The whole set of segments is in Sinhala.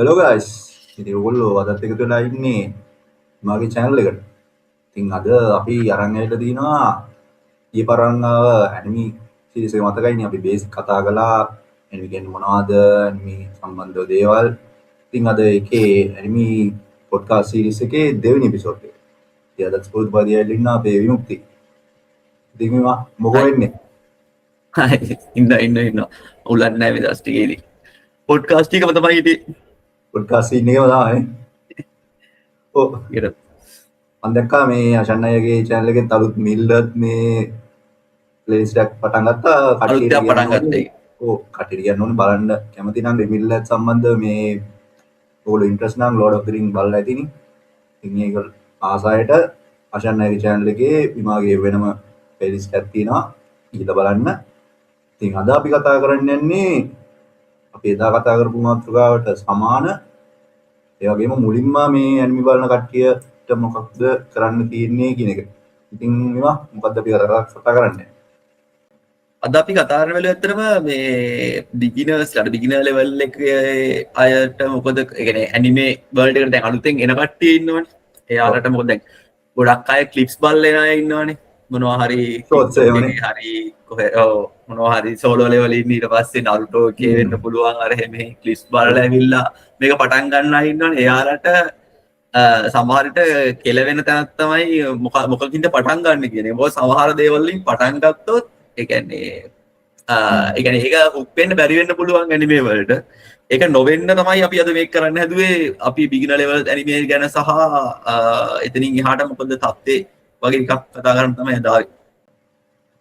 Hello guys. ඉතින් ඔයගොල්ලෝ අදත් එකතු වෙලා ඉන්නේ මගේ channel එකට. ඉතින් අද අපි අරන් ඇවිල්ලා තිනවා ඊයේ පාර අරන් ආව ඇනිමි සීරීස් එක මතකයිනේ අපි බේසික් කතා කළා ඇනිමි කියන්නේ මොනවද ඇනිමි සම්බන්ධව දේවල්. ඉතින් අද ඒකේ ඇනිමි පොඩ්කාස්ට් සීරීස් එකේ දෙවෙනි එපිසෝඩ් එක. ඉතින් අදත් ස්පෝර්ට් බාදී ඇවිල්ලා ඉන්නවා අපේ විමුක්ති. ඉතින් මේවා මොකෝ වෙන්නේ? ඉන්න ඉන්න ඉන්න උලන්නේ නැහැ මේ දවස් ටිකේදී. පොඩ්කාස්ට් එකම තමයි හිටියේ. පොඩ්කාස්ට් සීන් එකම තමයි. ඔව්. ඒකට මම දැක්කා මේ අශන් අයියාගේ channel එකෙත් අලුත් මිල්ලත් මේ ප්ලේලිස්ට් එකක් පටන් ගත්තා. අලුත් කට්ටියට එකක් කියන්න පටන් ඕනේ. ගත්තා ඒක. ඔව්, කට්ටියට කියන්න ඕනේ බලන්න කැමති නම් මිල්ලත් සම්බන්ධ මේ ඔයගොල්ලෝ ඉන්ට්‍රස්ට් නම් Lord of the Ring බලලා ඇතිනේ. ඉතින් ඒක ආසායට අශන් අයියාගේ channel එකේ විමාගේ වෙනම ප්ලේලිස්ට් එකක් තියෙනවා. ගිහලා බලන්න. ඉතින් අද අපි කතා කරන්න යන්නේ අපි එදා කතා කරපු මාතෘකාවට සමාන ඒ වගේම මුලින්ම මේ ඇනිමි බලන කට්ටියට මොකක්ද කරන්න තියෙන්නේ කියන එක. ඉතින් මේවා මොකක්ද අපි කතා කරන්නේ? අද අපි කතා කරන වෙලාව ඇත්තටම මේ බිගිනර්ස් ලාට බිගිනර් ලෙවල් එකේ අයට මොකද ඒ කියන්නේ ඇනිමේ වර්ල්ඩ් එකට දැන් අලුතෙන් එන කට්ටිය ඉන්නවනේ. එයාලට මොකද දැන් ගොඩක් අය ක්ලිප්ස් බලලා එන අය ඉන්නවනේ. මොනවා හරි ෂෝට්ස් එහෙමනේ. හරි කොහේ ඔව් මොනවා හරි සෝලෝ ලෙවල් ඉන්න ඊට පස්සේ නරුටෝ එකේ වෙන්න පුළුවන් අර එහෙම ක්ලිප්ස් බලලා ඇවිල්ලා මේක පටන් ගන්න අය ඉන්නවනේ. එයාලට සමහර විට කෙලවෙන තැනක් තමයි මොකකින්ද පටන් ගන්න කියන එක. මොකද සමහර දේවල් වලින් පටන් ගත්තොත් ඒ කියන්නේ ඒක හුක් වෙන්න බැරි වෙන්න පුළුවන් ඇනිමේ වලට. ඒක නොවෙන්න තමයි අපි අද මේක කරන්න හැදුවේ. අපි බිගිනර් ලෙවල් ඇනිමේ ගැන සහ එතනින් එහාට මොකද තත්ත්වේ වගේ එකක් කතා කරන්න තමයි අද ආවේ.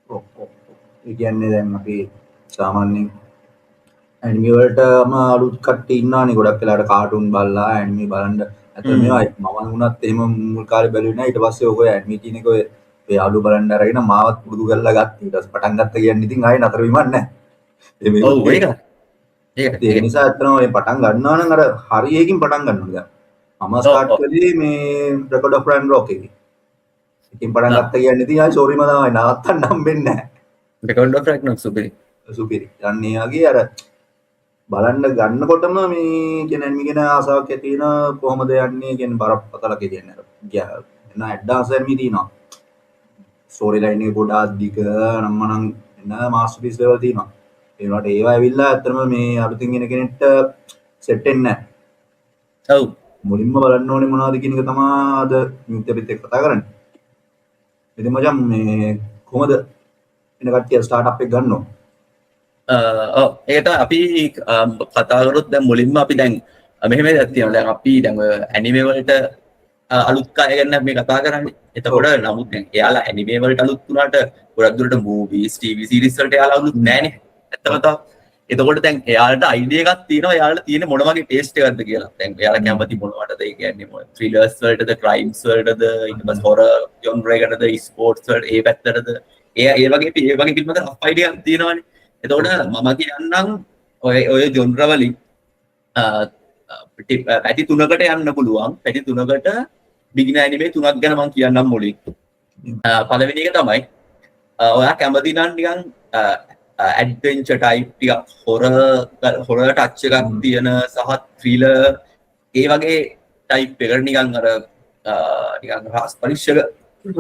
ඔව් ඔව්. ඒ කියන්නේ දැන් අපි සාමාන්‍යයෙන් ඇනිමි වලටම අලුත් කට්ටිය ඉන්නවනේ ගොඩක් වෙලාවට කාටුන් බලලා ඇනිමි බලන්න. ඇත්තටම මේවා මම වුණත් එහෙම මුල් කාලේ බැලුවේ නෑ. ඊට පස්සේ ඔය ඇනිමි කියන එක ඔය ඔය යාළුවෝ බලන්න අරගෙන මාවත් පුරුදු කරලා ගත්තා. ඊට පස්සේ පටන් ගත්ත කියන්නේ ඉතින් ආයේ නතර වීමක් නෑ. ඔව් ඒක. ඒක ඒක නිසා ඇත්තටම මේ පටන් ගන්නවා නම් අර හරි එකකින් පටන් ගන්න ඕනේ දැන්. මම ස්ටාර්ට් කළේ මේ රෙකෝඩ් ඔෆ් රැග්නරොක් එකේ. එකකින් පටන් ගත්ත කියන්නේ ඉතින් ආයේ සෝරිම තමයි නවත්තන්න හම්බෙන්නේ නෑ. රෙකෝඩ් ඔෆ් රැග්නරොක් සුපිරි. සුපිරි. අන්න ඒ වගේ අර බලන්න ගන්නකොටම මේ කියන්නේ ඇනිමි ගැන ආසාවක් ඇති වෙන කොහොමද යන්නේ කියන්නේ බරපතලක කියන්නේ අර එන ඇඩ්වාන්ස් ඇනිමි තියෙනවා. ස්ටෝරි ලයින් එක ගොඩාක් දිග නම් මනම් එන මාස්ටර්පීස් ලෙවල් තියෙනවා. ඒ වුණාට ඒවා ඇවිල්ලා ඇත්තටම මේ අලුතින් එන කෙනෙක්ට සෙට් වෙන්නේ නැහැ. ඔව්. මුලින්ම බලන්න ඕනේ මොනවද කියන එක තමයි අද මිත් අපිත් එක්ක කතා කරන්නේ. ඉතින් මචං මේ කොහොමද එන කට්ටිය ස්ටාර්ට්අප් එක ගන්නව? ඔව් ඒක තමයි අපි කතා කරොත් දැන් මුලින්ම අපි දැන් මෙහෙම දෙයක් තියෙනවා. දැන් අපි දැන් ඔය ඇනිමේ වලට අලුත් අය ගැන මේ කතා කරන්නේ. එතකොට නමුත් දැන් එයාලා ඇනිමේ වලට අලුත් වුණාට ගොඩක් දුරට මූවීස්, ටීවී සීරීස් වලට එයාලා අලුත් නෑනේ. ඇත්තම තමයි. එතකොට දැන් එයාලට අයිඩියා එකක් තියෙනවා එයාලට තියෙන මොන වගේ ටේස්ට් එකක්ද කියලා. දැන් එයාලා කැමති මොනවටද? ඒ කියන්නේ මොන ත්‍රිලර්ස් වලටද, ක්‍රයිම්ස් වලටද, ඊට පස්සේ හොරර් ජොන්ර් එකටද, ස්පෝර්ට්ස් වලට ඒ පැත්තටද? ඒ ඒ වගේ ඒ වගේ පිළිබඳ රෆ් අයිඩියා එකක් තියෙනවානේ. එතකොට මම කියන්නම් ඔය ඔය ජොන්ර් වලින් පැති තුනකට යන්න පුළුවන්. පැති තුනකට බිගිනර් ඇනිමේ තුනක් ගැන මම කියන්නම් මුලින්. පළවෙනි එක තමයි ඔයා කැමති නම් නිකන් ඇඩ්වෙන්චර් ටයිප් ටිකක් හොරර් හොරර් ටච් එකක් තියෙන සහ ත්‍රිලර් ඒ වගේ ටයිප් එකට නිකන් අර නිකන් රහස් පරීක්ෂක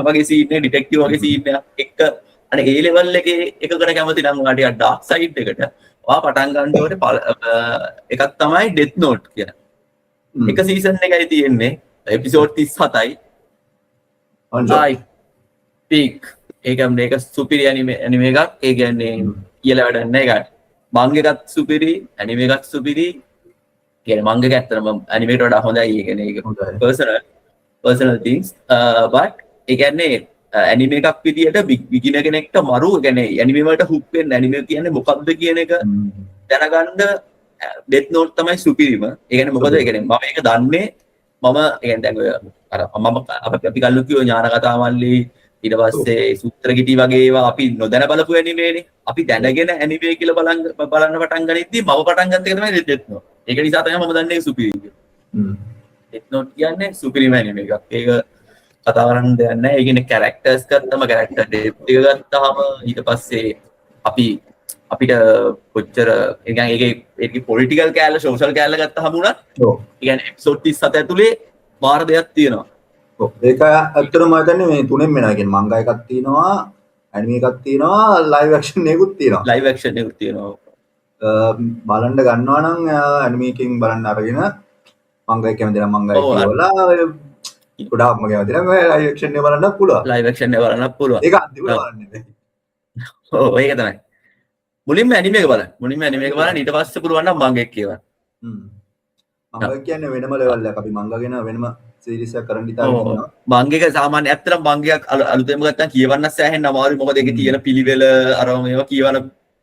වගේ සීන් එක ඩිටෙක්ටිව් වගේ සීන් එකක් එක්ක අනේ ඒ ලෙවල් එකේ එකකට කැමති නම් ඔයා ටිකක් ඩාර්ක් සයිඩ් එකට ඔයා පටන් ගන්න ඕනේ එකක් තමයි ඩෙත් නෝට් කියන. එක සීසන් එකයි තියෙන්නේ එපිසෝඩ් 37යි. ආයි පීක්. ඒක මේක සුපිරි ඇනිමේ ඇනිමේ එකක්. ඒ කියන්නේ කියලා වැඩක් නෑ ඒකට. මංග එකත් සුපිරි, ඇනිමේ එකත් සුපිරි. කියන්නේ මංග එක ඇත්තටම ඇනිමේ එකට වඩා හොඳයි. ඒ කියන්නේ ඒක පර්සනල් පර්සනල් තින්ග්ස්. බට් ඒ කියන්නේ ඇනිමේ එකක් විදියට බිගිනර් කෙනෙක්ට මරු, ඒ කියන්නේ ඇනිමේ වලට හුක් වෙන්න ඇනිමේ කියන්නේ මොකක්ද කියන එක දැනගන්න ඩෙත් නෝට් තමයි සුපිරිම. ඒ කියන්නේ මොකද ඒ කියන්නේ මම ඒක දන්නේ මම ඒ කියන්නේ දැන් ඔය අර මම අපි කල්ලු කිව්ව ඥාන කතා මල්ලි ඊට පස්සේ සූත්‍ර ගිටි වගේ ඒවා අපි නොදැන බලපු ඇනිමේනේ. අපි දැනගෙන ඇනිමේ කියලා බලන්න බලන්න පටන් ගනිද්දි මම පටන් ගත්ත එක තමයි ඩෙත් නෝට්. ඒක නිසා තමයි මම දන්නේ ඒක සුපිරි කියලා. ඩෙත් නෝට් කියන්නේ සුපිරිම ඇනිමේ එකක්. ඒක කතා කරන්න දෙයක් නැහැ. ඒ කියන්නේ කැරක්ටර්ස් ගත්තම කැරක්ටර් ඩෙප්ත් එක ගත්තාම ඊට පස්සේ අපි අපිට කොච්චර ඒ කියන්නේ ඒකේ ඒකේ පොලිටිකල් කෑල්ල, සෝෂල් කෑල්ල ගත්තහම උනත්, ඒ කියන්නේ එපිසෝඩ් 37 ඇතුලේ මාර දෙයක් තියෙනවා. ඔව්, ඒක ඇත්තටම මම හිතන්නේ මේ තුනෙන් වෙනවා. ඒ කියන්නේ මංගා එකක් තියෙනවා, ඇනිමේ එකක් තියෙනවා, ලයිව් ඇක්ෂන් එකකුත් තියෙනවා. ලයිව් ඇක්ෂන් එකකුත් තියෙනවා. බලන්න ගන්නවා නම් ඇනිමේ එකෙන් බලන්න අරගෙන, මංගා එක කැමති නම් මංගා එක කියවලා, ගොඩාක්ම කැමති නම් ඔය ලයිව් ඇක්ෂන් එක බලන්නත් පුළුවන්. ලයිව් ඇක්ෂන් එක බලන්නත් පුළුවන්. ඒක අන්තිමට බලන්න බෑ. ඔව්, ඒක තමයි. මුලින්ම ඇනිමේ එක බලන්න. මුලින්ම ඇනිමේ එක බලන්න, ඊට පස්සේ පුළුවන් නම් මංගා එක කියවන්න. මංගා කියන්නේ වෙනම ලෙවල් එකක්. අපි මංගා ගැන වෙනම සීරීස් එකක් කරන්න හිතාගෙන ඉන්නවා. මංගා එක සාමාන්‍ය ඇත්තටම මංගා එකක් අලුතෙන්ම ගත්තාම කියවන්න සෑහෙන්න අමාරුයි. මොකද ඒකේ තියෙන පිළිවෙල අර මේවා කියවන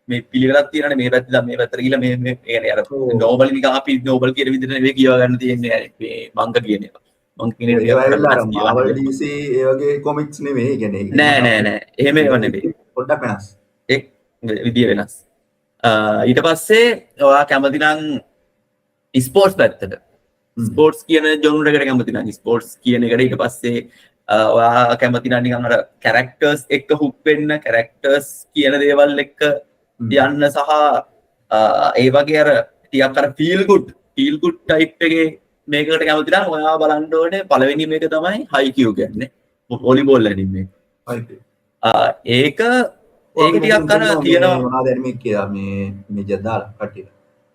මේ පිළිවෙලක් තියෙනනේ, මේ පැත්තට මේ පැත්තට ගිහලා මේ මේ ඒ කියන්නේ අර නෝමලි නිකන් අපි නෝබල් කියන විදිහට නෙවෙයි කියව ගන්න තියෙන්නේ මේ මංගා කියන ඒවා. මං කියන ඒවා ඇවිල්ලා අර Marvel, DC ඒ වගේ කොමික්ස් නෙවෙයි. ඒ කියන්නේ නෑ නෑ නෑ, එහෙම ඒවා නෙවෙයි. පොඩ්ඩක් වෙනස්. ඒ විදිය වෙනස්. ඊට පස්සේ ඔයා කැමති නම් ස්පෝර්ට්ස් පැත්තට, ස්පෝර්ට්ස් කියන ජොනර් එකට කැමති නම් ස්පෝර්ට්ස් කියන එකට, ඊට පස්සේ ඔයා කැමති නම් නිකන් අර කැරක්ටර්ස් එක්ක හුක් වෙන්න, කැරක්ටර්ස් කියන දේවල් එක්ක යන්න සහ ඒ වගේ අර ටිකක් අර ෆීල් ගුඩ් ටයිප් එකේ මේකට කැමති නම් ඔයා බලන්න ඕනේ පළවෙනි මේක තමයි හයිකියු කියන්නේ වොලිබෝල් ඇනිමේ එක. හයිකියු. ඒක ඒක ටිකක් අර තියෙනවා මොනවද ඇනිමේ කියලා මේ මේ දාලා කට්ටියට.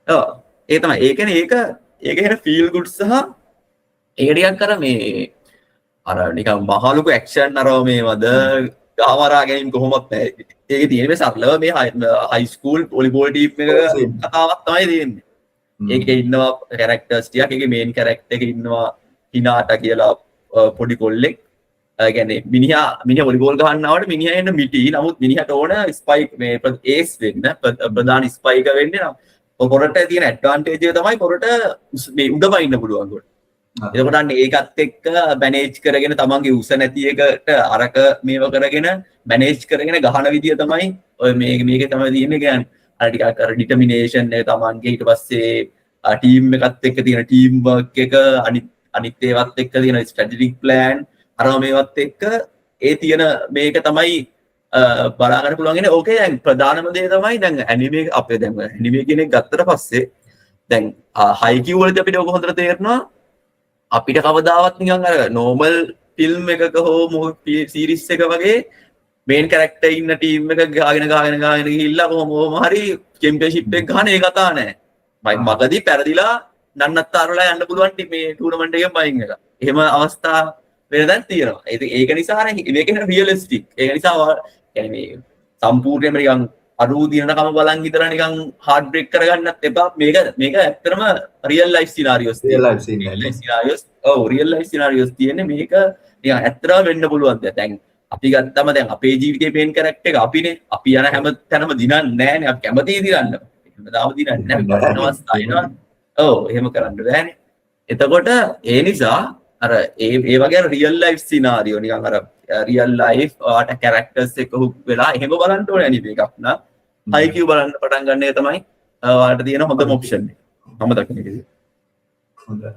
ඔව්, ඒ තමයි. ඒ කියන්නේ ඒක ඒක එහෙන ෆීල් ගුඩ් සහ ඒක ටිකක් අර මේ අර නිකන් මහ ලොකු ඇක්ෂන් අර මේවද ගාමරා ගැනීම කොහොමත් නෑ. ඒකේ තියෙන මේ සරලව මේ හයි ස්කූල් වොලිබෝල් ටීම් එක කතාවක් තමයි තියෙන්නේ. ඒකේ ඉන්නවා කැරක්ටර්ස් ටිකක්. ඒකේ මේන් කැරක්ටර් එකේ ඉන්නවා හිනාටා කියලා පොඩි කොල්ලෙක්. ඒ කියන්නේ මිනිහා මිනිහා වොලිබෝල් ගහන්න ආවට මිනිහා එන්න මිටි. නමුත් මිනිහට ඕන ස්පයික් මේ ඒස් වෙන්න, ප්‍රධාන ස්පයිකර් වෙන්න නම් පොරට තියෙන ඇඩ්වාන්ටේජ් එක තමයි පොරට මේ උඩ පයින්න පුළුවන් කොට. එතකොට අන්න ඒකත් එක්ක මැනේජ් කරගෙන තමන්ගේ උස නැති එකට අරක මේව කරගෙන මැනේජ් කරගෙන ගහන විදිය තමයි ඔය මේ මේකේ තමයි තියෙන්නේ. කියන්නේ අර ටිකක් අර ඩිටර්මිනේෂන් එක තමන්ගේ, ඊට පස්සේ ටීම් එකත් එක්ක තියෙන ටීම් වර්ක් එක, අනිත් අනිත් ඒවත් එක්ක තියෙන ස්ට්‍රැටජික් ප්ලෑන් අර මේවත් එක්ක ඒ තියෙන මේක තමයි බලා ගන්න පුළුවන් ඉන්නේ. ඕකේ දැන් ප්‍රධානම දේ තමයි දැන් ඇනිමේ අපේ දැන් ඇනිමේ කියන එක ගත්තට පස්සේ දැන් හයිකියු වලදී අපිට ඔක හොඳට තේරෙනවා. අපිට කවදාවත් නිකන් අර නෝමල් ෆිල්ම් එකක හෝ මූවි සීරීස් එක වගේ මේන් කැරක්ටර් ඉන්න ටීම් එක ගාගෙන ගාගෙන ගාගෙන ගිහිල්ලා කොහොම කොහොම හරි චැම්පියන්ෂිප් එක ගහන ඒ කතා නෑ. මගදී පැරදිලා නන්නත්තර වෙලා යන්න පුළුවන් මේ ටූර්නමන්ට් එකෙන් බයින් එක. එහෙම අවස්ථා වෙන දැන් තියෙනවා. ඉතින් ඒක නිසා අර මේක නේ රියලිස්ටික්. ඒක නිසා කියන්නේ මේ සම්පූර්ණයෙන්ම නිකන් අරූ දිනනකම බලන් ඉඳලා නිකන් හાર્ට් බ්‍රේක් කරගන්නත් එපා. මේක මේක ඇත්තටම real life scenarios. Real life scene. Real life scenarios. ඔව්, රියල් ලයිෆ් සිනාරියෝස් තියෙන්නේ. මේක නිකන් ඇත්තටම වෙන්න පුළුවන් දෙයක්. දැන් අපි ගත්තම දැන් අපේ ජීවිතේ මේන් කැරක්ටර් එක අපිනේ. අපි යන හැම තැනම දිනන්නේ නෑනේ. අපි කැමතියි දිනන්න. හැමදාම දිනන්නේ නෑ. අපි බලන අවස්ථා එනවා. ඔව්, එහෙම කරන්න බෑනේ. එතකොට ඒ නිසා අර ඒ ඒ වගේ අර රියල් ලයිෆ් සිනාරියෝ නිකන් අර රියල් ලයිෆ් ඔයාට කැරක්ටර්ස් එක්ක හුක් වෙලා එහෙම බලන්න ඕනේ ඇනිමේ එකක් නම් හයිකියු බලන්න පටන් ගන්න එක තමයි ඔයාලට තියෙන හොඳම ඔප්ෂන් එක. මම දකින විදිහට. හොඳයි.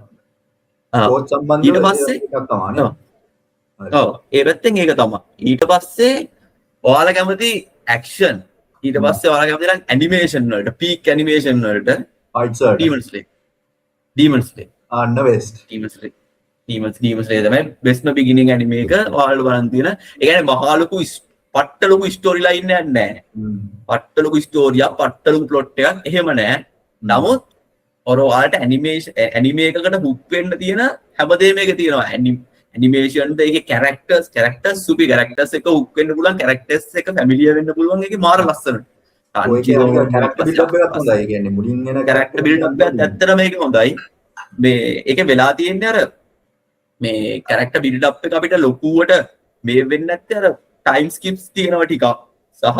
ස්පෝර්ට්ස් සම්බන්ධව ඊට පස්සේ එකක් තමයි නේ. ඔව්, ඒ පැත්තෙන් ඒක තමයි. ඊට පස්සේ ඔයාලා කැමති ඇක්ෂන්, ඊට පස්සේ ඔයාලා කැමති නම් ඇනිමේෂන් වලට, පීක් ඇනිමේෂන් වලට, ෆයිට්ස් වලට. Demon Slayer. Demon Slayer. අන්න best. Demon Slayer. Demon Slayer තමයි බෙස්ට්ම බිගිනින් ඇනිමේ එක ඔයාලා බලන් තියෙන. ඒ කියන්නේ මහා ලොකු පට්ට ලොකු ස්ටෝරි ලයින් එකක් නෑ. පට්ට ලොකු ස්ටෝරියක්, පට්ට ලොකු ප්ලොට් එකක් එහෙම නෑ. නමුත් ඔර ඔයාලට ඇනිමේෂන් ඇනිමේ එකකට හුක් වෙන්න තියෙන හැමදේම ඒකේ තියෙනවා. ඇනිමේෂන් ද ඒකේ කැරක්ටර්ස් සුපි කැරක්ටර්ස් එක හුක් වෙන්න පුළුවන්, කැරක්ටර්ස් එක ෆැමිලියර් වෙන්න පුළුවන්, ඒකේ මාර ලස්සනට. ඔය කියන්නේ කැරක්ටර් බිල්ඩ් අප් එකත් හොඳයි. ඒ කියන්නේ මුලින් එන කැරක්ටර් බිල්ඩ් අප් එකත් ඇත්තටම මේක හොඳයි. මේ ඒකේ වෙලා තියෙන්නේ අර මේ කැරක්ටර් බිල්ඩ් අප් එක අපිට ලොකුවට මේ වෙන්නේ නැත්තේ අර ටයිම් ස්කිප්ස් තියෙනවා ටිකක් සහ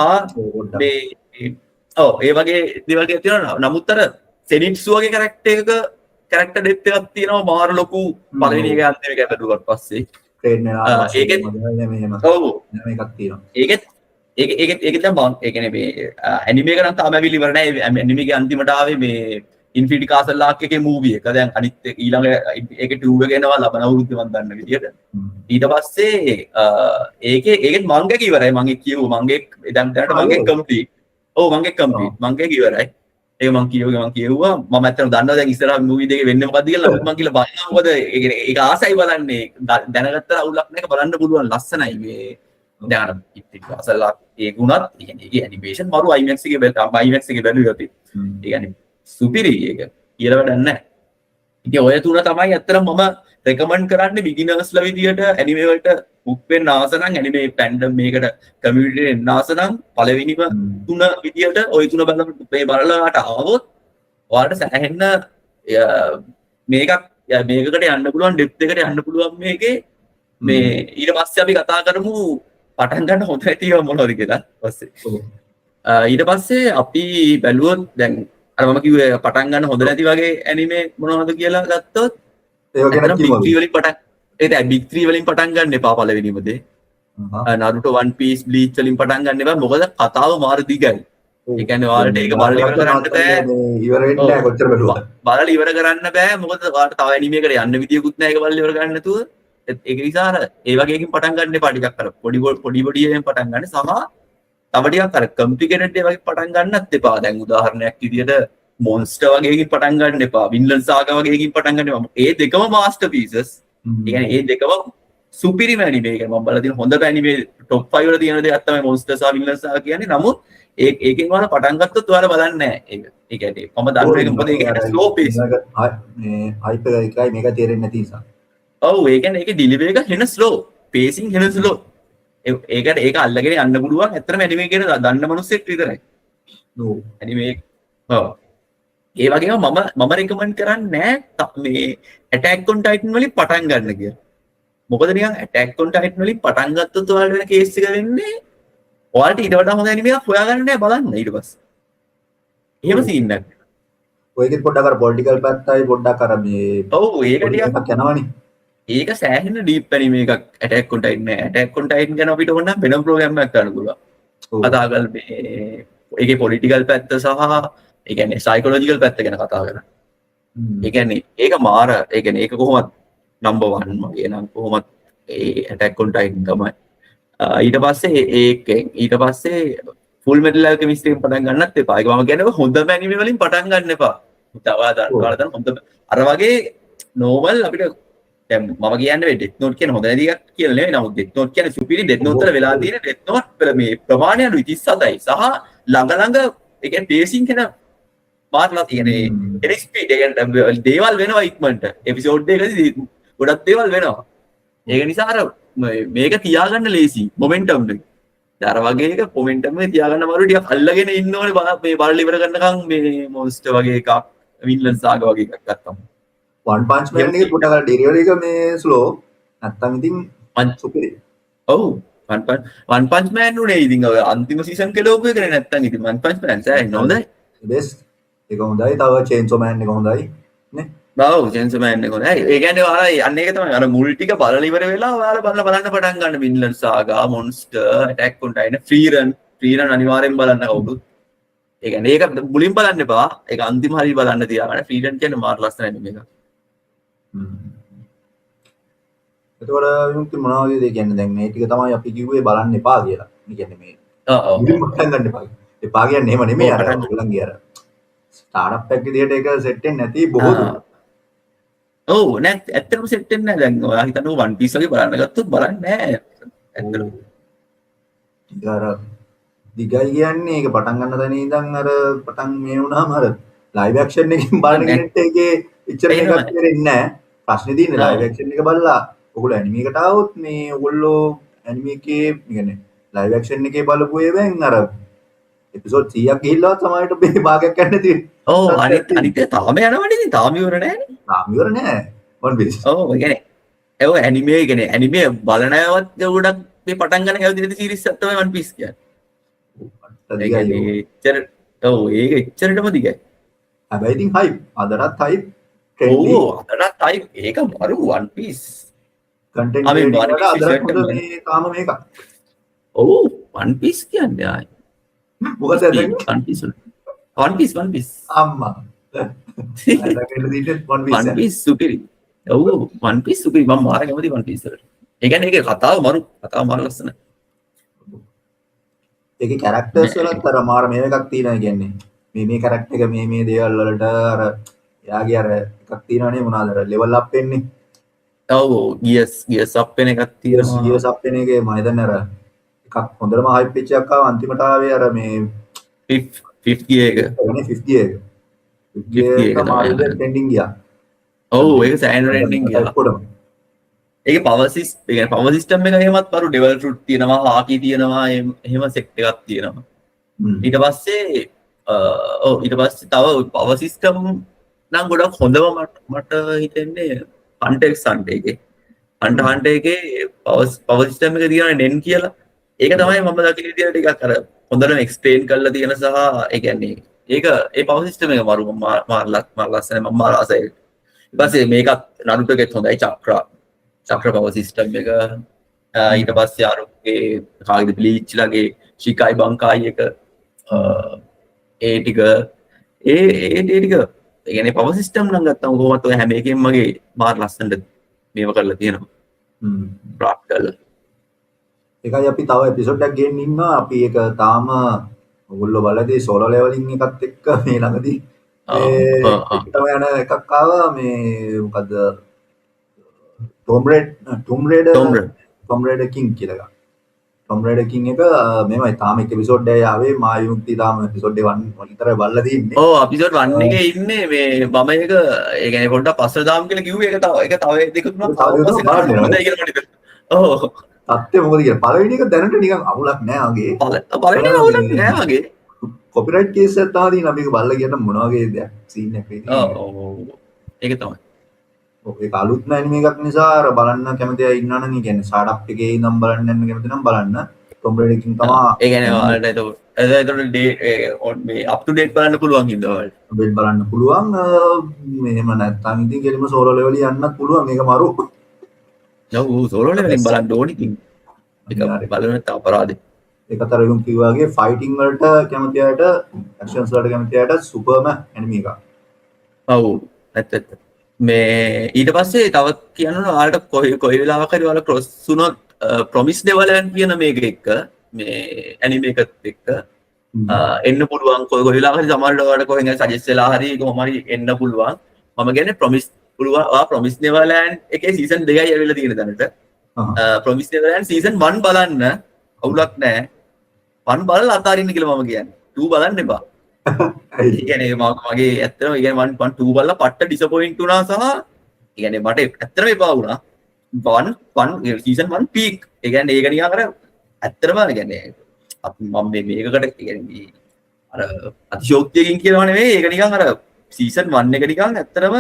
මේ ඔව් ඒ වගේ දේවල් ටිකක් තියෙනවා. නමුත් අර සෙනිට්සු වගේ කැරක්ටර් එකක කැරක්ටර් ඩෙප්ත් එකක් තියෙනවා මාර ලොකු පළවෙනි එක අන්තිම එක බැලුවට පස්සේ. ට්‍රේන් වෙනවා. ඒකෙත් මෙහෙම ඔව් එහෙම එකක් තියෙනවා. ඒකෙත් ඒක ඒකෙත් ඒකෙත් දැන් මං ඒ කියන්නේ මේ ඇනිමේ එක නම් තාම ඇවිල්ලා ඉවර නෑ. ඇනිමේ එකේ අන්තිමට ආවේ මේ ඉන්ෆිනිටි කාසල් ආර්ක් එකේ මූවි එක. දැන් අනිත් ඊළඟ ඒකේ 2 එක එනවා ලබන අවුරුද්දේ මං දන්න විදියට. ඊට පස්සේ ඒකේ ඒකෙත් මංගා එක ඉවරයි. මං ඒ කියුවා මං ඒ දැන් දැනට මං ඒ කම්ප්ලීට්. ඔව්, මංගේ කම්ප්ලීට්, මංගේ ඉවරයි. ඒක මං කියුවා, මං කියුවා. මම ඇත්තටම දන්නවා දැන් ඉස්සරහ මූවි දෙකේ වෙන්නේ මොකද්ද කියලා. නමුත් මං කියලා බලනවා, මොකද ඒ කියන්නේ ඒක ආසයි බලන්නේ. දැනගත්තට අවුලක් නෑ, ඒක බලන්න පුළුවන්, ලස්සනයි. මේ දැන් අර ඉතින් අසලා ඒක උනත්, ඒ කියන්නේ ඒකේ ඇනිමේෂන් මරු. IMAX එකේ IMAX එකේ බැලුවේ අපි. ඒ කියන්නේ සුපිරි, ඒක කියලා වැඩක් නැහැ. ඉතින් ඔය තුන තමයි ඇත්තටම මම රෙකමන්ඩ් කරන්නේ බිගිනර්ස්ලා විදියට. ඇනිමේ වලට හුක් වෙන්න ආස නම්, ඇනිමේ ෆැන්ඩම් මේකට කමියුනිටි එකට එන්න ආස නම්, පළවෙනිම තුන විදියට ඔය තුන බලන මේ බලලා ඔයාට ආවොත් ඔයාලට සෑහෙන්න මේකක් මේකකට යන්න පුළුවන්, ඩෙප්ත් එකට යන්න පුළුවන් මේකේ. මේ ඊට පස්සේ අපි කතා කරමු පටන් ගන්න හොඳ ඇති ඒවා මොනවද කියලා පස්සේ. ඊට පස්සේ අපි බැලුවොත් දැන් අර මම කිව්වේ පටන් ගන්න හොඳ නැති වගේ ඇනිමේ මොනවද කියලා ගත්තොත්, ඒව ගැන ඇත්තටම බිග් කිව්වද? 3 වලින් පටන්, ඒ තමයි බිග් 3 වලින් පටන් ගන්න එපා පළවෙනිම දේ. නරුටෝ, වන් පීස්, බ්ලීච් වලින් පටන් ගන්න එපා, මොකද කතාව මාර දිගයි. ඒ කියන්නේ ඔයාලට ඒක බලලා ඉවර කරන්න බෑ. ඉවර වෙන්නේ නෑ කොච්චර බැලුවත්. බලලා ඉවර කරන්න බෑ, මොකද ඔයාලට තව ඇනිමේ එකට යන්න විදියකුත් නෑ ඒක බලලා ඉවර කරන්න නැතුව. ඒක නිසා අර ඒ වගේ එකකින් පටන් ගන්න එපා. ටිකක් අර පොඩි පොඩි පොඩි ඒවායින් පටන් ගන්න සහ තව ටිකක් අර කම්ප්ලිකේටඩ් ඒවා වගේ පටන් ගන්නත් එපා. දැන් උදාහරණයක් විදියට මොන්ස්ටර් වගේ එකකින් පටන් ගන්න එපා, වින්ලන්ඩ් සාගා වගේ එකකින් පටන් ගන්න එපා. ඒ දෙකම මාස්ටර්පීසස්. ඒ කියන්නේ ඒ දෙකම සුපිරිම ඇනිමේ. ඒ කියන්නේ මම බලලා තියෙන හොඳම ඇනිමේ ටොප් 5 වල තියෙන දෙයක් තමයි මොන්ස්ටර් සහ වින්ලන්ඩ් සාගා කියන්නේ. නමුත් ඒකෙන් ඔයාලා පටන් ගත්තොත් ඔයාලා බලන්නේ නැහැ ඒක. ඒ කියන්නේ මම දන්නවා ඒක, මොකද ඒක ස්ලෝ පේස්. මේ හයිප් එක එකයි මේක තේරෙන්නේ නැති නිසා. ඔව්, ඒ කියන්නේ ඒකේ ඩිලිවරි එක හෙන ස්ලෝ, පේසින් හෙන ස්ලෝ. ඒකට ඒක අල්ලගෙන යන්න පුළුවන් ඇත්තටම ඇනිමේ කියන දන්න මිනිස්සෙක් විතරයි. ඇනිමේ, ඔව්. ඒ වගේම මම මම රෙකමන්ඩ් කරන්නේ නෑ මේ ඇටැක් ඔන් ටයිටන් වලින් පටන් ගන්න කියලා. මොකද නිකන් ඇටැක් ඔන් ටයිටන් වලින් පටන් ගත්තොත් ඔයාලට වෙන කේස් එක වෙන්නේ ඔයාලට ඊට වඩා හොඳ ඇනිමේ එකක් හොයාගන්න නෑ බලන්න ඊට පස්සේ. එහෙම සීන් එකක්. ඔයකෙත් පොඩ්ඩක් අර පොලිටිකල් පැත්තයි පොඩ්ඩක් අර මේ ඔව්, ඒක පොඩි ටිකක් එකක් යනවනේ. ඒක සෑහෙන ඩීප් ඇනිමේ එකක් ඇටැක් ඔන් ටයිටන් නෑ. ඇටැක් ඔන් ටයිටන් ගැන අපිට ඕන නම් වෙනම ප්‍රෝග්‍රෑම් එකක් කරන්න පුළුවන්. කතා කරලා මේ ඒකේ පොලිටිකල් පැත්ත සහ ඒ කියන්නේ සයිකොලොජිකල් පැත්ත ගැන කතා කරන්න. ඒ කියන්නේ ඒක මාර, ඒ කියන්නේ ඒක කොහොමත් නම්බර් 1 මගේ නම් කොහොමත් ඒ ඇටැක් ඔන් ටයිටන් තමයි. ඊට පස්සේ ඒකෙන් ඊට පස්සේ ෆුල් මෙටල් ඇල්කමිස්ට් එකෙන් පටන් ගන්නත් එපා. ඒක මම කියන්නේ හොඳම ඇනිමේ වලින් පටන් ගන්න එපා. ඔයා ඔයාලා දන්න හොඳ අර වගේ නෝමල් අපිට දැන් මම කියන්නේ මේ ඩෙත් නෝට් කියන හොඳ නැති එකක් කියලා නෙවෙයි. නමුත් ඩෙත් නෝට් කියන්නේ සුපිරි. ඩෙත් නෝට් වල වෙලා තියෙන ඩෙත් නෝට් වල මේ ප්‍රමාණය අඩුයි, 37යි සහ ළඟ ළඟ, ඒ කියන්නේ පේසින් කියන මාර්ලා කියන්නේ එන ස්පීඩ්, ඒ කියන්නේ දේවල් වෙනවා ඉක්මනට. එපිසෝඩ් එකකදී ගොඩක් දේවල් වෙනවා. ඒක නිසා අර මේක තියාගන්න ලේසි මොමන්ටම් එක. දැන් අර වගේ එක මොමන්ටම් එක තියාගන්න අමාරුයි, ටිකක් අල්ලගෙන ඉන්න ඕනේ මේ බලලා ඉවර කරනකම්. මේ මොන්ස්ටර් වගේ එකක්, වින්ලන්ඩ් සාගා වගේ එකක් ගත්තම. වන් පන්ච් මෑන් එකේ පොඩ්ඩක් අර ඩෙලිවරි එක මේ ස්ලෝ නැත්තම් ඉතින් සුපිරි. ඔව්, වන් පන්ච් මෑන් උනේ ඉතින් ඔය අන්තිම සීසන් කෙලෝපු එකනේ. නැත්තම් ඉතින් වන් පන්ච් මෑන් සෑහෙන හොඳයි. බෙස්ට් ඒක හොඳයි. තව චේන්සෝ මෑන් එක හොඳයි නේ. ඔව්, චේන්සෝ මෑන් එක හොඳයි. ඒ කියන්නේ ඔයාලා අන්න ඒක තමයි අර මුල් ටික බලලා ඉවර වෙලා ඔයාලා බලලා බලන්න පටන් ගන්න වින්ලන්ඩ් සාගා, මොන්ස්ටර්, ඇටැක් ඔන් ටයිටන්, ෆ්‍රීරන්. ෆ්‍රීරන් අනිවාර්යෙන් බලන්න කවුරුත්. ඒ කියන්නේ ඒක මුලින් බලන්න එපා. ඒක අන්තිම හරිය බලන්න තියාගන්න. ෆ්‍රීරන් කියන්නේ මාර ලස්සන ඇනිමේ එකක්. එතකොට විමුක්ති මොනවා වගේද කියන්නේ? දැන් මේ ටික තමයි අපි කිව්වේ බලන්න එපා කියලා. මේ කියන්නේ මේ ඔව් ඔව්. මුලින්ම පටන් ගන්න එපා. එපා කියන්නේ එහෙම නෙමෙයි, අර පටන් ඔයගොල්ලන්ගේ අර ස්ටාර්ට්අප් එකක් විදිහට ඒක සෙට් වෙන්නේ නැති බොහෝ දුරට. ඔව් නෑ, ඇත්තටම සෙට් වෙන්නේ නෑ. දැන් ඔයා හිතන්නකෝ වන් පීස් වගේ බලන්න ගත්තොත් බලන්නේ නෑ ඇත්තටම. ඒක අර දිගයි කියන්නේ ඒක පටන් ගන්න තැන ඉඳන් අර පටන් මේ වුණාම අර ලයිව් ඇක්ෂන් එකකින් බලන කෙනෙක්ට ඒකේ එච්චර මේකක් තේරෙන්නේ නෑ. ප්‍රශ්නේ තියෙන්නේ ලයිව් ඇක්ෂන් එක බලලා ඔයගොල්ලෝ ඇනිමේ එකට ආවොත් මේ ඔයගොල්ලෝ ඇනිමේ එකේ කියන්නේ ලයිව් ඇක්ෂන් එකේ බලපු ඒවායින් අර එපිසෝඩ් 100ක් ගිහිල්ලවත් සමහරවිට මේ භාගයක් යන්නේ නැති. ඔව්, අනිත් අනිත් එක තාම යනවනේ ඉතින්, තාම ඉවර නෑනේ. තාම ඉවර නෑ වන් පීස්. ඔව්, ඒ කියන්නේ ඔව් ඇනිමේ කියන්නේ ඇනිමේ බලන අයවත් ගොඩක් මේ පටන් ගන්න කැමති නැති සීරීස් එකක් තමයි වන් පීස් කියන්නේ. ඒ කියන්නේ එච්චර, ඔව්, ඒක එච්චරටම දිගයි. හැබැයි ඉතින් හයිප්, අදටත් හයිප්, ට්‍රෙන්ඩි. ඔව්, අදටත් හයිප්, ඒක මරු වන් පීස්. කන්ටෙන්ට් ක්‍රියේටිං වල අදටත් හොඳ මේ තාම මේක. ඔව්, වන් පීස් කියන්නේ ආයි. මොකද ඇදගෙන? වන් පීස් වල. වන් පීස්, වන් පීස්. අම්මා. ඇදගෙන තියෙන්නේ වන් පීස්. වන් පීස් සුපිරි. ඔව්, වන් පීස් සුපිරි. මම මාර කැමති වන් පීස් වලට. ඒ කියන්නේ ඒකේ කතාව මරු, කතාව මාර ලස්සනයි. ඒකේ කැරක්ටර්ස් වලත් අර මාර මේව එකක් තියෙනවා. කියන්නේ මේ මේ කැරක්ටර් එක මේ මේ දේවල් වලට අර එයාගේ අර එකක් තියෙනවනේ, මොනවාද අර ලෙවල් අප් වෙන්නේ. ඔව්, ගියර්ස් ගියර්ස් අප් වෙන එකක් තියෙනවා. ගියර්ස් අප් වෙන එකේ මම හිතන්නේ අර එකක් හොඳටම හයිප් වෙච්ච එකක් ආවා අන්තිමට ආවේ අර මේ ෆිෆ්ත් ෆිෆ්ත් ගියර් එක. ඒ ෆිෆ්ත් ගියර් එක. ෆිෆ්ත් ගියර් එක මාර විදිහට ට්‍රෙන්ඩින් ගියා. ඔව්, ඒක සෑහෙන ට්‍රෙන්ඩින් ගියා. ඔක්කොටම. ඒකේ පවර් සිස් ඒ කියන්නේ පවර් සිස්ටම් එක එහෙමත් බරු ඩෙවල් ෆෘට් තියෙනවා, හාකි තියෙනවා, එහෙම සෙට් එකක් තියෙනවා. ඊට පස්සේ ඔව්, ඊට පස්සේ තව පවර් සිස්ටම් නම් ගොඩක් හොඳම මට හිතෙන්නේ හන්ටර් එක්ස් හන්ටර් එකේ. හන්ටර් හන්ටර් එකේ පවර් පවර් සිස්ටම් එක තියෙනවා නෙන් කියලා. ඒක තමයි මම දකින විදියට ටිකක් අර හොඳටම එක්ස්ප්ලেইন කරලා තියෙන සහ ඒ කියන්නේ ඒක ඒ පවර් සිස්ටම් එක මරු මාර මාර ලස්සනයි, මම මාර ආසයි. ඊට පස්සේ මේකත් නරුටෝ එකෙත් හොඳයි චක්‍ර චක්‍ර පවර් සිස්ටම් එක. ඊට පස්සේ අරුගේ කාගේද බ්ලීච් ලගේ ෂිකයි බංකායි එක, ඒ ටික ඒ ඒ ඒ ටික ඒ කියන්නේ පවර් සිස්ටම් නම් ගත්තම කොහොමත් ඔය හැම එකෙම මගේ මාර ලස්සනට මේව කරලා තියෙනවා. ක්‍රාෆ්ට් කරලා. ඒකයි අපි තව එපිසෝඩ් එකක් ගේන්න ඉන්නවා. අපි ඒක තාම ඔයගොල්ලෝ බලදී සෝලෝ ලෙවලින් එකත් එක්ක මේ ළඟදී මේ එක්කම යන එකක් ආවා මේ මොකද්ද ටොම් රේඩර් ටොම් රේඩර් කිං කියලා එකක්. ටොම් රේඩර් කිං එක මෙහෙමයි තාම එක එපිසෝඩ් එකයි ආවේ. මා විමුක්ති තාම එපිසෝඩ් එක 1 විතරයි බලලා තියෙන්නේ. ඔව්, එපිසෝඩ් 1 එකේ ඉන්නේ මේ මම ඒක ඒ කියන්නේ පොඩ්ඩක් පස්සට දාමු කියලා කිව්වේ. ඒක තව ඒක තව දෙක තුනක් තව දෙක තුනක් බලන්න වෙනවා. හොඳයි කියලා මට හිතෙනවා. ඔව්. තත්ත්වය මොකද කියලා පළවෙනි එක දැනට නිකන් අවුලක් නෑ වගේ. පළවෙනි එක අවුලක් නෑ වගේ. කොපිරයිට් කේස් එකක් තමයි තියෙන්නේ. අපි ඒක බලලා කියන මොන වගේ දෙයක් සීන් එකක් වෙයි. ඔව් ඔව් ඔව් ඒක තමයි. ඔව්, ඒක අලුත්ම ඇනිමේ එකක් නිසා අර බලන්න කැමති අය ඉන්නවා නම්, ඒ කියන්නේ ස්ටාර්ට්අප් එකේ ඉඳන් බලන්න යන්න කැමති නම් බලන්න. ටොම් රේඩර් කිං තමයි. ඒ කියන්නේ ඔයාලට එතකොට ඩේ මේ අප් ටු ඩේට් බලන්න පුළුවන් හින්දා ඔයාලට. ඩේට් බලන්න පුළුවන්. මෙහෙම නැත්තම් ඉතින් කෙලින්ම සෝලෝ ලෙවල් යන්නත් පුළුවන්. ඒක මරු. ඔව් ඔව්, සෝලෝ ලෙවලින් බලන්න ඕනි ඉතින්. ඒක බලන නැත්නම් අපරාධේ. ඒකත් අර උන් කිව්වා වගේ ෆයිටිං වලට කැමති අයට, ඇක්ෂන්ස් වලට කැමති අයට සුපර්ම ඇනිමේ එකක්. ඔව්, ඇත්ත ඇත්ත. මේ ඊට පස්සේ තවත් කියන්න ඕන ඔයාලට කොයි කොයි වෙලාවක හරි ඔයාලා ක්‍රොස් වුණොත් ප්‍රොමිස් නෙවර්ලෑන්ඩ් කියන මේක එක්ක, මේ ඇනිමේ එකත් එක්ක එන්න පුළුවන්. කොයි කොයි වෙලාවක හරි සමහරවිට ඔයාලට කොහෙන් හරි සජෙස්ට් වෙලා හරි කොහොම හරි එන්න පුළුවන්. මම කියන්නේ ප්‍රොමිස් පුළුවන් ඔයා ප්‍රොමිස් නෙවර්ලෑන්ඩ් එකේ සීසන් 2යි ඇවිල්ලා තියෙන දැනට. ප්‍රොමිස් නෙවර්ලෑන්ඩ් සීසන් 1 බලන්න අවුලක් නෑ. 1 බලලා අතාරින්න කියලා මම කියන්නේ. 2 බලන්න එපා. ඒ කියන්නේ මගේ ඇත්තටම ඒ කියන්නේ 1 1 2 බලලා පට්ට ඩිසපොයින්ට් වුණා සහ ඒ කියන්නේ මට ඇත්තටම එපා වුණා. 1 1 සීසන් 1 පීක්. ඒ කියන්නේ ඒක නිකන් අර ඇත්තටම ඒ කියන්නේ අපි මම මේ මේකකට ඒ කියන්නේ මේ අර අතිශෝක්තියකින් කියනවා නෙවෙයි, ඒක නිකන් අර සීසන් 1 එක නිකන් ඇත්තටම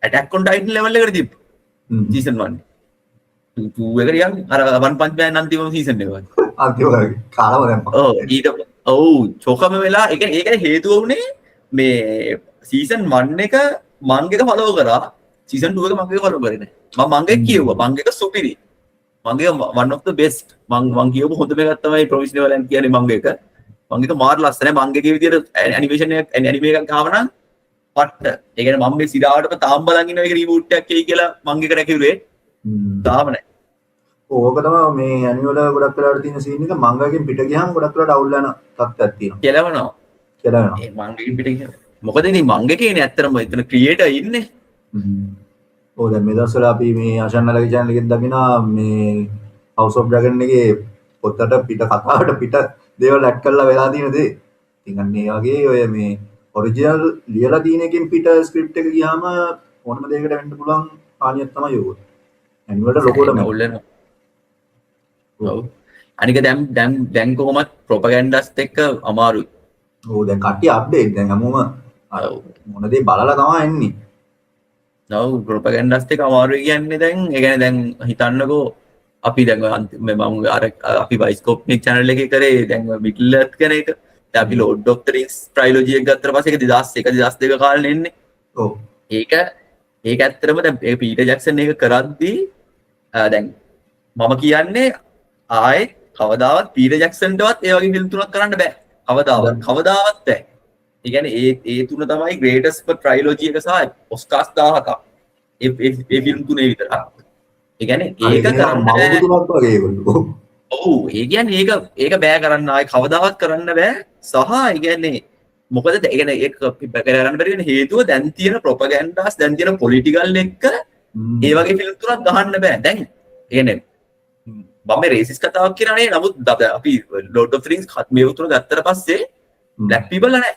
ඇටැක් ඔන් ටයිටන් ලෙවල් එකට තිබ්බා. සීසන් 1. 2 එක නිකන් අර වන් පන්ච් මෑන් අන්තිම සීසන් එක වගේ. අන්තිම කාලම දැම්මා. ඔව්, ඊට ඔව් චොකම වෙලා ඒ කියන්නේ ඒකේ හේතුව වුණේ මේ සීසන් 1 එක මංග එක ෆලෝ කරා, සීසන් 2 එක මංග එක ෆලෝ කරේ නෑ. මං මංග එක කියෙව්වා. මංග එක සුපිරි. මංග එක one of the best. මං මං කියවපු හොඳම එකක් තමයි ප්‍රොමිස් නෙවර්ලෑන්ඩ් කියන්නේ මංග එක. මංග එක මාර ලස්සනයි. මංග එකේ විදියට ඇනිමේෂන් එකක් ඇනිමේ එකක් ආව නම් පට්ට. ඒ කියන්නේ මම මේ සිරාවටම තාම බලන් ඉන්නවා ඒක රීබූට් එකක් එයි කියලා මංග එක රැකිව්වේ. තාම නෑ. ඕක තමයි මේ ඇනිමේ වල ගොඩක් වෙලාවට තියෙන සීන් එක. මංග එකෙන් පිට ගියාම ගොඩක් වෙලාවට අවුල් යන තත්ත්වයක් තියෙනවා. කෙලවනවා. කෙලවෙනවා. ඒ මංග එකෙන් පිට ගියාම. මොකද ඉතින් මංග එකේනේ ඇත්තටම එතන ක්‍රියේටර් ඉන්නේ. ඔව්, දැන් මේ දවස්වල අපි මේ අශන්නලගේ චැනල් එකෙන් දකිනා මේ House of Dragon එකේ පොතට පිට කතාවට පිට දේවල් ඇඩ් කරලා වෙලා තියෙන දේ. ඉතින් අන්න ඒ වගේ ඔය මේ ඔරිජිනල් ලියලා තියෙන එකෙන් පිට ස්ක්‍රිප්ට් එක ගියාම ඕනම දෙයකට වෙන්න පුළුවන් හානියක් තමයි ඕක. ඇනිමේ වලට ලොකුවටම. අවුල් වෙනවා. ඔව්. අනික දැන් දැන් දැන් කොහොමත් ප්‍රොපගැන්ඩාස් එක්ක අමාරුයි. ඔව්, දැන් කට්ටිය අප්ඩේට්. දැන් හැමෝම අර මොන දේ බලලා තමයි එන්නේ. ඔව්, ප්‍රොපගැන්ඩාස් එක්ක අමාරුයි කියන්නේ දැන් ඒ කියන්නේ දැන් හිතන්නකෝ අපි දැන් ඔය මේ මම අර අපි බයිස්කෝප් මේ චැනල් එකේ කරේ දැන් ඔය මිඩල් අර්ත් ගැන එක. දැන් අපි ලෝඩ් ඔෆ් the Rings ට්‍රයිලොජි එක ගත්තට පස්සේ ඒක 2001 2002 කාලේ එන්නේ. ඒක ඒක ඇත්තටම දැන් ඒ පීටර් ජැක්සන් එක කරද්දී දැන් මම කියන්නේ ආයෙත් කවදාවත් පීටර් ජැක්සන්ටවත් ඒ වගේ ෆිල්ම් තුනක් කරන්න බෑ. කවදාවත් කවදාවත් බෑ. ඒ කියන්නේ ඒ ඒ තුන තමයි ග්‍රේටස්ට් ට්‍රයිලොජි එක සහ ඔස්කාර්ස් 17ක්. ඒ ඒ ඒ ෆිල්ම් තුනේ විතරක්. ඒ කියන්නේ ඒක කරන්න මවුරු තුනක් වගේ ඒගොල්ලෝ. ඔව්, ඒ කියන්නේ ඒක ඒක බෑ කරන්න, ආයේ කවදාවත් කරන්න බෑ. සහ ඒ කියන්නේ මොකද ඒ කියන්නේ ඒක කරන්න බැරි වෙන හේතුව දැන් තියෙන ප්‍රොපගැන්ඩාස්, දැන් තියෙන පොලිටිකල් එක්ක ඒ වගේ ෆිල්ම් තුනක් ගහන්න බෑ. දැන් ඒ කියන්නේ මම මේ රේසිස් කතාවක් කියලා නෙවෙයි. නමුත් අපි ලෝඩ් ඔෆ් රින්ග්ස් මේ තුන ගත්තට පස්සේ බ්ලැක් පීපල් නෑ.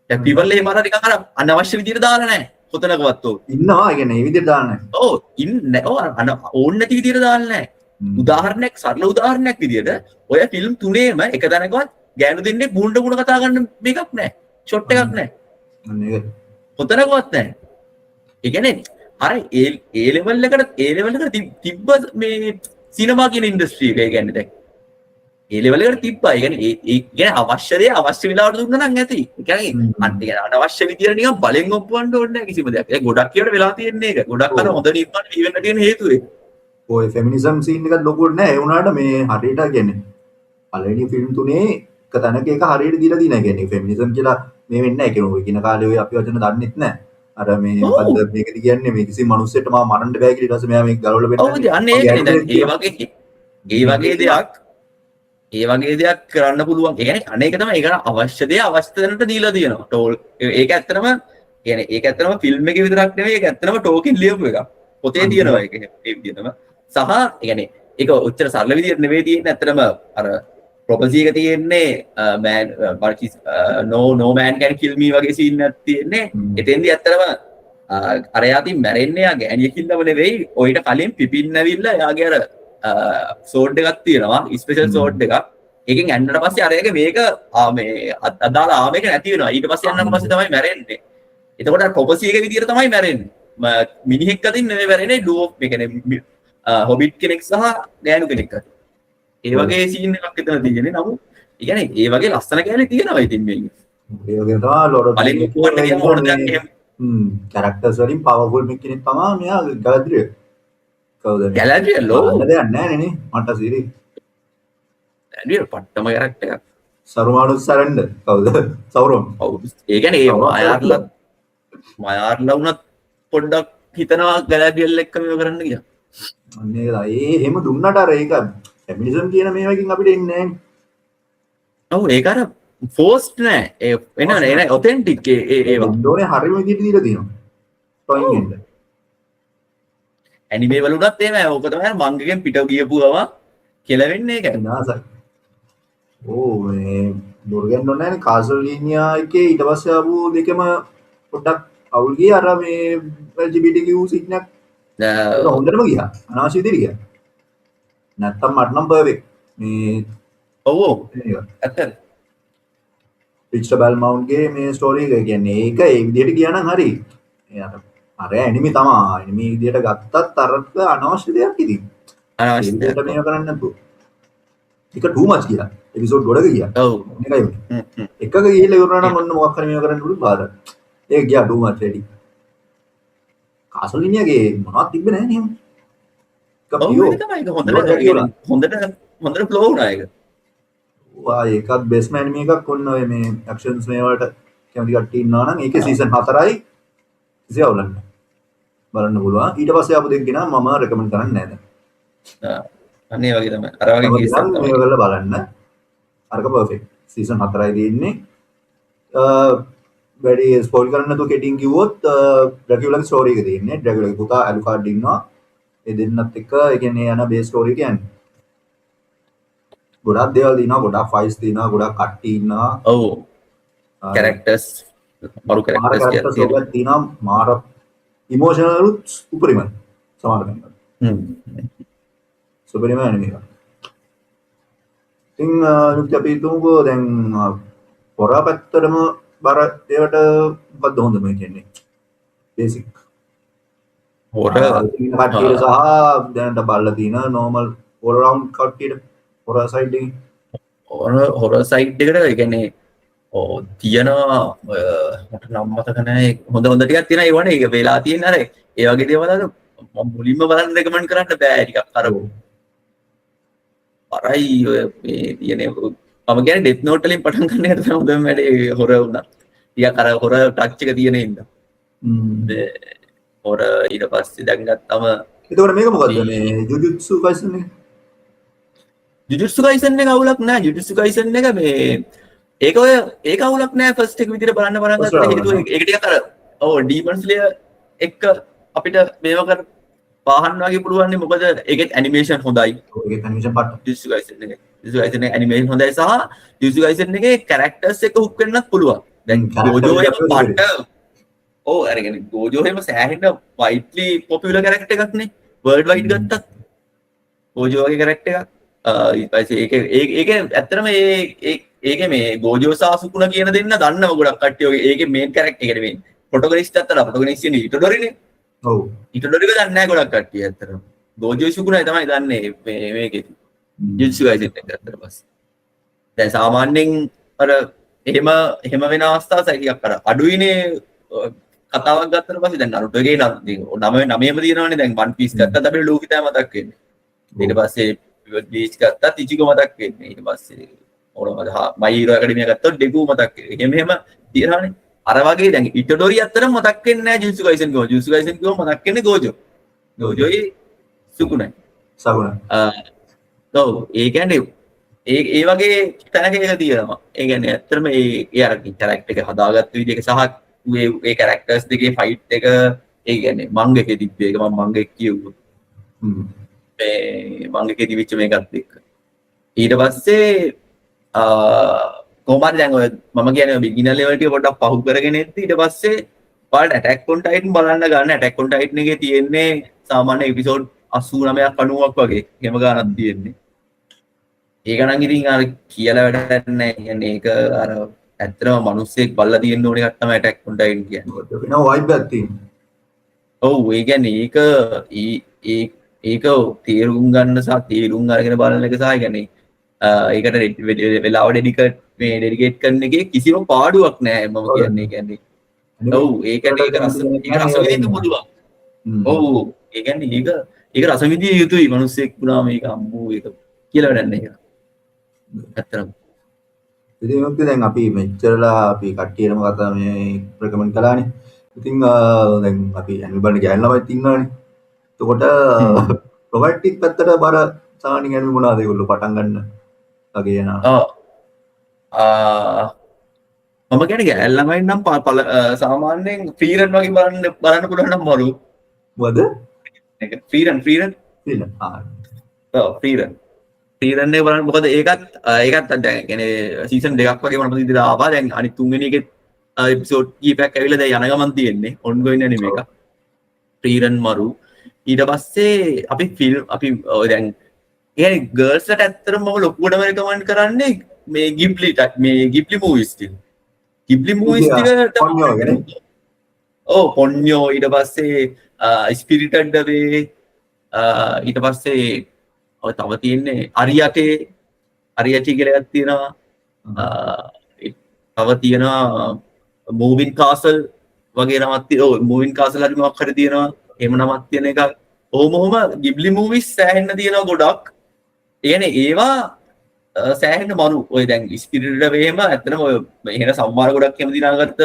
බ්ලැක් පීපල් එහෙම අර නිකන් අර අනවශ්‍ය විදියට දාලා නෑ කොතනකවත්. ඔව් ඉන්නවා, ඒ කියන්නේ ඒ විදියට දාන්න නෑ. ඔව්, ඉන්න ඔව්, ඕන් නැති විදියට දාලා නෑ. උදාහරණයක්, සරල උදාහරණයක් විදියට ඔය ෆිල්ම් තුනේම එක තැනකවත් ගෑනු දෙන්නේ මූණට මූණ කතා කරන්න මේකක් නෑ, ෂොට් එකක් නෑ. අන්න ඒක. කොතනකවත් නෑ. ඒ කියන්නේ අර ඒ ඒ ලෙවල් එකට, ඒ ලෙවල් එකට තිබ්බ මේ සිනමා කියන ඉන්ඩස්ට්‍රි එක. ඒ කියන්නේ දැන් ඒ ලෙවල් එකට තිබ්බා. ඒ කියන්නේ ඒ ඒ කියන්නේ අවශ්‍ය දේ අවශ්‍ය වෙලාවට දුන්නා නම් ඇති. ඒ කියන්නේ අන්න ඒ කියන්නේ අනවශ්‍ය විදියට නිකන් බලෙන් ඔප්පුවන්න ඕනේ නෑ කිසිම දෙයක්. ඒ ගොඩක් ඒවාට වෙලා තියෙන්නේ ඒක. ගොඩක් අර හොඳ නිර්මාණ බිහි වෙන්න තියෙන හේතුව ඒක. ඔය ෆෙමිනිසම් සීන් එකත් ලොකුවට නෑ. ඒ වුණාට මේ හරියට කියන්නේ පළවෙනි ෆිල්ම් තුනේ එක තැනක ඒක හරියට දීලා තියෙනවා. ඒ කියන්නේ ෆෙමිනිසම් කියලා මේ වෙන්නේ නෑ. ඒ කියන්නේ ඔය කියන කාලේ ඔය අපි වචන දන්නෙත් නෑ. අර මේ මොකද්ද මේකද කියන්නේ, මේ කිසි මිනිස්සෙක්ට මාව මරන්න බෑ කියලා ඊට පස්සේ මෙයා මේක ගලවලා පෙන්නන්නේ. ඔව්, ඉතින් අන්න ඒකනේ දැන් ඒ වගේ දෙයක්, ඒ වගේ දෙයක් කරන්න පුළුවන්. ඒ කියන්නේ අනේක තමයි, ඒක අවශ්‍ය දේ අවශ්‍ය තැනට දීලා තියෙනවා. ටෝල් ඒක ඇත්තටම කියන්නේ ඒක ඇත්තටම ෆිල්ම් එකේ විතරක් නෙවෙයි, ඒක ඇත්තටම ටෝකින් ලියපු එකක්. පොතේ තියෙනවා ඒක ඒ විදිහටම. සහ ඒ කියන්නේ ඒක ඔච්චර සරල විදිහට නෙවෙයි තියෙන්නේ. ඇත්තටම අර ප්‍රොපසි එක තියෙන්නේ මෑන් no no man can kill me වගේ සීන් එකක් තියෙන්නේ. එතෙන්දී ඇත්තටම අර එයා ඉතින් මැරෙන්නේ එයා ගෑණිය කිල්ලම නෙවෙයි. ඔయిత කලින් පිපින් ඇවිල්ලා එයාගේ අර සෝඩ් එකක් තියෙනවා, ස්පෙෂල් සෝඩ් එකක්. ඒකෙන් ඇන්නට පස්සේ අර එයාගේ මේක මේ අදාළ ආම එක නැති වෙනවා. ඊට පස්සේ ඇන්නට පස්සේ තමයි මැරෙන්නේ. එතකොට අර ප්‍රොපසි එක විදියට තමයි මැරෙන්නේ. මිනිහෙක් අතින් නෙවෙයි මැරෙන්නේ, ඩුවෝ මේ කියන්නේ හොබිට් කෙනෙක් සහ ගෑනු කෙනෙක් අතින්. ඒ වගේ සීන් එකක් එතන තියෙන්නේ. නමුත් ඒ කියන්නේ ඒ වගේ ලස්සන කෑලි තියෙනවා ඉතින් මේක. ඒ වගේ තමයි ලෝඩ් ඔෆ් බලෙන් ඔප්පුවන්න කියන ඕන දෙයක් එහෙම. කැරක්ටර්ස් වලින් පවර්ෆුල් මෙක් කෙනෙක් තමයි මෙයා ගලද්‍රිය. කවුද මේ? ගැලඩ්‍රියල් ඔව්. බලන්න දෙයක් නෑනේ නේ. මට සිරි. ගැලඩ්‍රියල් පට්ටම කැරක්ටර් එකක්. සරුමානුත් සරෙන්ඩ කවුද? සෞරොන්. ඔව්. ඒ කියන්නේ ඒ මායාර්ලා මායාර්ලා වුණත් පොඩ්ඩක් හිතනවා ගැලඩ්‍රියල් එක්ක මේව කරන්න කියලා. අන්න ඒක තමයි. ඒ එහෙම දුන්නට අර ඒක ෆෙමිනිසම් කියන මේවකින් අපිට එන්නේ නෑනේ. ඔව්, ඒක අර ෆෝස්ඩ් නෑ. ඒ එන එන ඔතෙන්ටික් ඒ ඒ ඒවා. දෙන්න ඕනේ හරිම විදිහට දීලා තියෙනවා. ඩ්‍රොයින් එන්න. ඇනිමේ වල උනත් එහෙමයි. ඕක තමයි අර මංගකෙන් පිට ගියපු ගම කෙලවෙන්නේ ඒක. විනාසයි. ඕ මේ දොර ගන්න ඕනේ නෑනේ. කාසල්වේනියා එකේ ඊට පස්සේ ආපු දෙකම පොඩ්ඩක් අවුල් ගියේ. අර මේ LGBTQ scene එකක් ඒක හොඳටම ගියා. අනවශ්‍ය විදිහට ගියා. නැත්තම් මට නම් පර්ෆෙක්ට්. මේ ඔව් ඔව්. මේක. ඇත්තද? රිචඩ් බැල්මවුන්ට්ගේ මේ ස්ටෝරි එක කියන්නේ ඒක ඒ විදිහට ගියා නම් හරි. ඒ අර අර ඇනිමි තමා. ඇනිමි විදිහට ගත්තත් අරක අනවශ්‍ය දෙයක් ඉතින්. අනවශ්‍ය ඒ දෙයක්. විදිහට මේව කරන්නේ නැතුව. ඒක ටූ මච් ගියා. එපිසෝඩ් ගොඩක ගියා. ඔව්. මේකයි උනේ. එකක ගිහිල්ලා ඉවර වුණා නම් ඔන්න මොකක් හරි මේව කරන්න පුළුවන් බාරයි. ඒක ගියා ටූ මච් වැඩි. කාසල්වේනියාගේ මොනවත් තිබ්බේ නැහැ නේ එහෙම. එක ඔව්, පියෝ. ඒක තමයි. ඒක හොඳට පියෝ ඩ්‍රැකියුලා. හොඳට හොඳට ෆ්ලෝ වුණා ඒක. වා ඒකත් බෙස්ට් ඇනිමි එකක්. ඔන්න ඔය මේ ඇක්ෂන්ස් මේ වලට කැමති කට්ටිය ඉන්නවා නම් ඒකේ සීසන් 4යි කිසි අවුලක් නැහැ. බලන්න පුළුවන්. ඊට පස්සේ ආපු දෙක ගැන මම රෙකමන්ඩ් කරන්නේ නැහැ දැන්. අන්න ඒ වගේ තමයි. අර වගේ තව කේස් එකක් ටිකක් තමයි. මේව කරලා බලන්න. අරක පර්ෆෙක්ට්. සීසන් 4යි තියෙන්නේ. වැඩි ස්පොයිල් කරන්න නැතුව කෙටින් කිව්වොත් ඩ්‍රැකියුලාගේ ස්ටෝරි එක තියෙන්නේ. ඩ්‍රැකියුලාගේ පුතා ඇලුකාඩ් ඉන්නවා. ඒ දෙන්නත් එක්ක ඒ කියන්නේ යන බේස් ස්ටෝරි එක යන්නේ. ගොඩක් දේවල් තියෙනවා, ගොඩක් ෆයිට්ස් තියෙනවා, ගොඩක් කට්ටිය ඉන්නවා. ඔව්. කැරක්ටර්ස් මරු මාර කැරක්ටර්ස් ටිකක් කැරක්ටර්ස් තියෙනවා. වගේක් තියෙනවා, මාර ඉමෝෂනල් උත් උපරිමයි සමහර තැන්වල. සුපරිම ඇනිමි එකක්. ඉතින් යුක්ති අපි හිතමුකෝ දැන් හොරා පැත්තටම බර ඒවට මොකද්ද හොඳම කියන්නේ? බේසික්. හොර තියෙන කට්ටියට සහ දැනට බලලා තියෙන නෝමල් ඕල් රවුන්ඩ් කට්ටියට හොරා සයිඩ් එකේ. හොරර් සයිඩ් එකට ඒ කියන්නේ ඔව් තියෙනවා ඔය මට නම් මතක නෑ, හොඳ හොඳ ටිකක් තියෙනවා. ඒ වනේ ඒක වෙලා තියෙන අර ඒ වගේ දේවල් අර මම මුලින්ම බලන්න රෙකමන්ඩ් කරන්න බෑ ටිකක් අර අරයි ඔය මේ තියෙන මම කියන්නේ ඩෙත් නෝට් වලින් පටන් ගන්න එක තමයි හොඳම වැඩේ හොරර් වුණා. ටිකක් අර හොරර් ටච් එක තියෙන හින්දා. මේ හොරර් ඊට පස්සේ දැන් ගත්තම එතකොට මේක මොකද්ද මේ ජුජුත්සු කයිසන් එක? ජුජුට්සු කයිසන් එක අවුලක් නෑ. ජුජුට්සු කයිසන් එක මේ ඒක ඔය ඒක අවුලක් නෑ ෆස්ට් එක විදිහට බලන්න පටන් ගත්තට හේතුව ඒක ටිකක් අර ඔව් ඩීමන් ස්ලේයර් එක්ක අපිට මේව කර පාහන්න වගේ පුළුවන් නේ. මොකද ඒකෙත් ඇනිමේෂන් හොඳයි. ඒකෙත් ඇනිමේෂන් පට්ට. ජුජුට්සු කයිසන් එකේ ජුජුට්සු කයිසන් එකේ ඇනිමේෂන් හොඳයි සහ ජුජුට්සු කයිසන් එකේ කැරක්ටර්ස් එක්ක හුක් වෙන්නත් පුළුවන්. දැන් ගෝජෝ එහෙම පට්ට, ඔව් අර කියන්නේ ගෝජෝ එහෙම සෑහෙන වයිඩ්ලි පොපියුලර් කැරක්ටර් එකක් නේ. වර්ල්ඩ් වයිඩ් ගත්තත් ගෝජෝ වගේ කැරක්ටර් එකක්. ඊට පස්සේ ඒක ඒක ඇත්තටම ඒ ඒකේ මේ ගෝජෝ සහ සුකුණ කියන දෙන්න දන්නව ගොඩක් කට්ටිය. ඔය ඒකේ මේන් කැරක්ටර් එක නෙමෙයි ප්‍රොටගනිස්ට් අතර ප්‍රොටගනිස්ට් කියන්නේ ඉටඩොරිනේ. ඔව්. ඉටඩොරිව දන්නේ නැහැ ගොඩක් කට්ටිය ඇත්තටම. ගෝජෝ සුකුණයි තමයි දන්නේ මේ මේකේ ජුජුට්සු කයිසන් එක ගත්තට පස්සේ. දැන් සාමාන්‍යයෙන් අර එහෙම එහෙම වෙන අවස්ථා ටිකක් අර අඩුයිනේ කතාවක් ගත්තට පස්සේ. දැන් නරුටෝ එකේ නම නමේම තියෙනවනේ. දැන් වන් පීස් ගත්තත් අපිට ලූෆි තමයි මතක් වෙන්නේ. ඊට පස්සේ බ්ලීච් ගත්තත් ඉචිගෝ මතක් වෙන්නේ. ඊට පස්සේ මොනවද මයි හීරෝ ඇකඩමියා ගත්තොත් ඩෙකු මතක් වෙන්නේ. එහෙම එහෙම තියෙනවනේ. අර වගේ දැන් ඉටඩොරි ඇත්තටම මතක් වෙන්නේ නැහැ ජුජුට්සු කයිසන් කිව්වම. ජුජුට්සු කයිසන් කිව්වම මතක් වෙන්නේ ගෝජෝ. ගෝජෝයි සුකුණයි. සකුණ. ඔව් ඒ කියන්නේ ඒ ඒ වගේ තැනක ඒක තියෙනවා. ඒ කියන්නේ ඇත්තටම ඒ ඒ අර කැරක්ටර් එක හදාගත්ත විදිහ එක සහ ඒ ඒ කැරක්ටර්ස් දෙකේ ෆයිට් එක, ඒ කියන්නේ මංග එකේ තිබ්බ එක මම මංග එක කියුවා. මේ මංග එකේ තිබිච්ච මේකත් එක්ක. ඊට පස්සේ කොහොම හරි දැන් ඔය මම කියන්නේ ඔය බිගිනර් ලෙවල් ටික පොඩ්ඩක් පහු කරගෙන එද්දි ඊට පස්සේ ඔයාලට ඇටැක් ඔන් ටයිටන් බලන්න ගන්න. ඇටැක් ඔන් ටයිටන් එකේ තියෙන්නේ සාමාන්‍ය එපිසෝඩ් 89ක් 90ක් වගේ එහෙම ගානක් තියෙන්නේ. ඒක නම් ඉතින් අර කියලා වැඩක් නැහැ. කියන්නේ ඒක අර ඇත්තටම මිනිස්සෙක් බලලා තියෙන්න ඕන එකක් තමයි ඇටැක් ඔන් ටයිටන් කියන්නේ. වෙනම වයිබ් එකක් තියෙනවා. ඔව් ඒ කියන්නේ ඒක ඒ ඒ ඒක තේරුම් ගන්න සහ තේරුම් අරගෙන බලන එක සහ ඒ කියන්නේ ඒකට වෙලාව ඩෙඩිකේට් මේ ඩෙඩිකේට් කරන එකේ කිසිම පාඩුවක් නෑ මම කියන්නේ. ඒ කියන්නේ ඔව් ඒ කියන්නේ ඒක රස විඳින්න පුළුවන්. ඔව් ඒ කියන්නේ ඒක ඒක රස විඳිය යුතුයි මිනිස්සෙක් වුණාම. ඒක අම්මෝ ඒක කියලා වැඩක් නෑ ඒක. ඇත්තටම. ඉතින් මොකද දැන් අපි මෙච්චරලා අපි කට්ටියටම කතා මේ රෙකමන්ඩ් කළානේ. ඉතින් දැන් අපි ඇනිමේ බලන ගෑනු ළමයිත් ඉන්නවනේ. එතකොට රොමැන්ටික් පැත්තට බර සාමාන්‍යයෙන් ඇනිමේ මොනවද ඒගොල්ලෝ පටන් ගන්න වගේ යනවා? ඔව්. මම කියන්නේ ගෑනු ළමයින් නම් සාමාන්‍යයෙන් ෆ්‍රීරන් වගේ බලන්න බලන්න පුළුවන් නම් මරු. මොකද? ඒක ෆ්‍රීරන් ෆ්‍රීරන්. ෆ්‍රීරන්. ආ. ඔව් ෆ්‍රීරන්. ෆ්‍රීරන් එක බලන්න, මොකද ඒකත් ඒකත් දැන් කියන්නේ සීසන් දෙකක් වගේ මම විදිහට ආවා. දැන් අනිත් තුන්වෙනි එකෙත් එපිසෝඩ් කීපයක් ඇවිල්ලා දැන් යන ගමන් තියෙන්නේ. ඔන්ගෝයින් ඇනිමේ එකක්. ෆ්‍රීරන් මරු. ඊට පස්සේ අපි ෆිල්ම් අපි ඔය දැන් ඒ කියන්නේ ගර්ල්ස්ලට ඇත්තටම මම ලොකුවටම රෙකමන්ඩ් කරන්නේ මේ ගිබ්ලි මේ ගිබ්ලි මූවිස් ටික. ගිබ්ලි මූවිස් ටික. පොන්යෝ ගැන. ඔව් පොන්යෝ, ඊට පස්සේ ස්පිරිටඩ් අවේ, ඊට පස්සේ ඔය තව තියෙන්නේ අරියටේ අරියටි කියලා එකක් තියෙනවා. තව තියෙනවා මූවින් කාසල් වගේ නමක් තියෙනවා. ඔව් මූවින් කාසල් හරි මොකක් හරි තියෙනවා. එහෙම නමක් තියෙන එකක්. ඔහොම ඔහොම ගිබ්ලි මූවිස් සෑහෙන්න තියෙනවා ගොඩක්. ඒ කියන්නේ ඒවා සෑහෙන්න මරු. ඔය දැන් ස්පිරිටඩ් අවේ එහෙම ඇත්තටම ඔය එහෙන සම්මාන ගොඩක් එහෙම දිනාගත්ත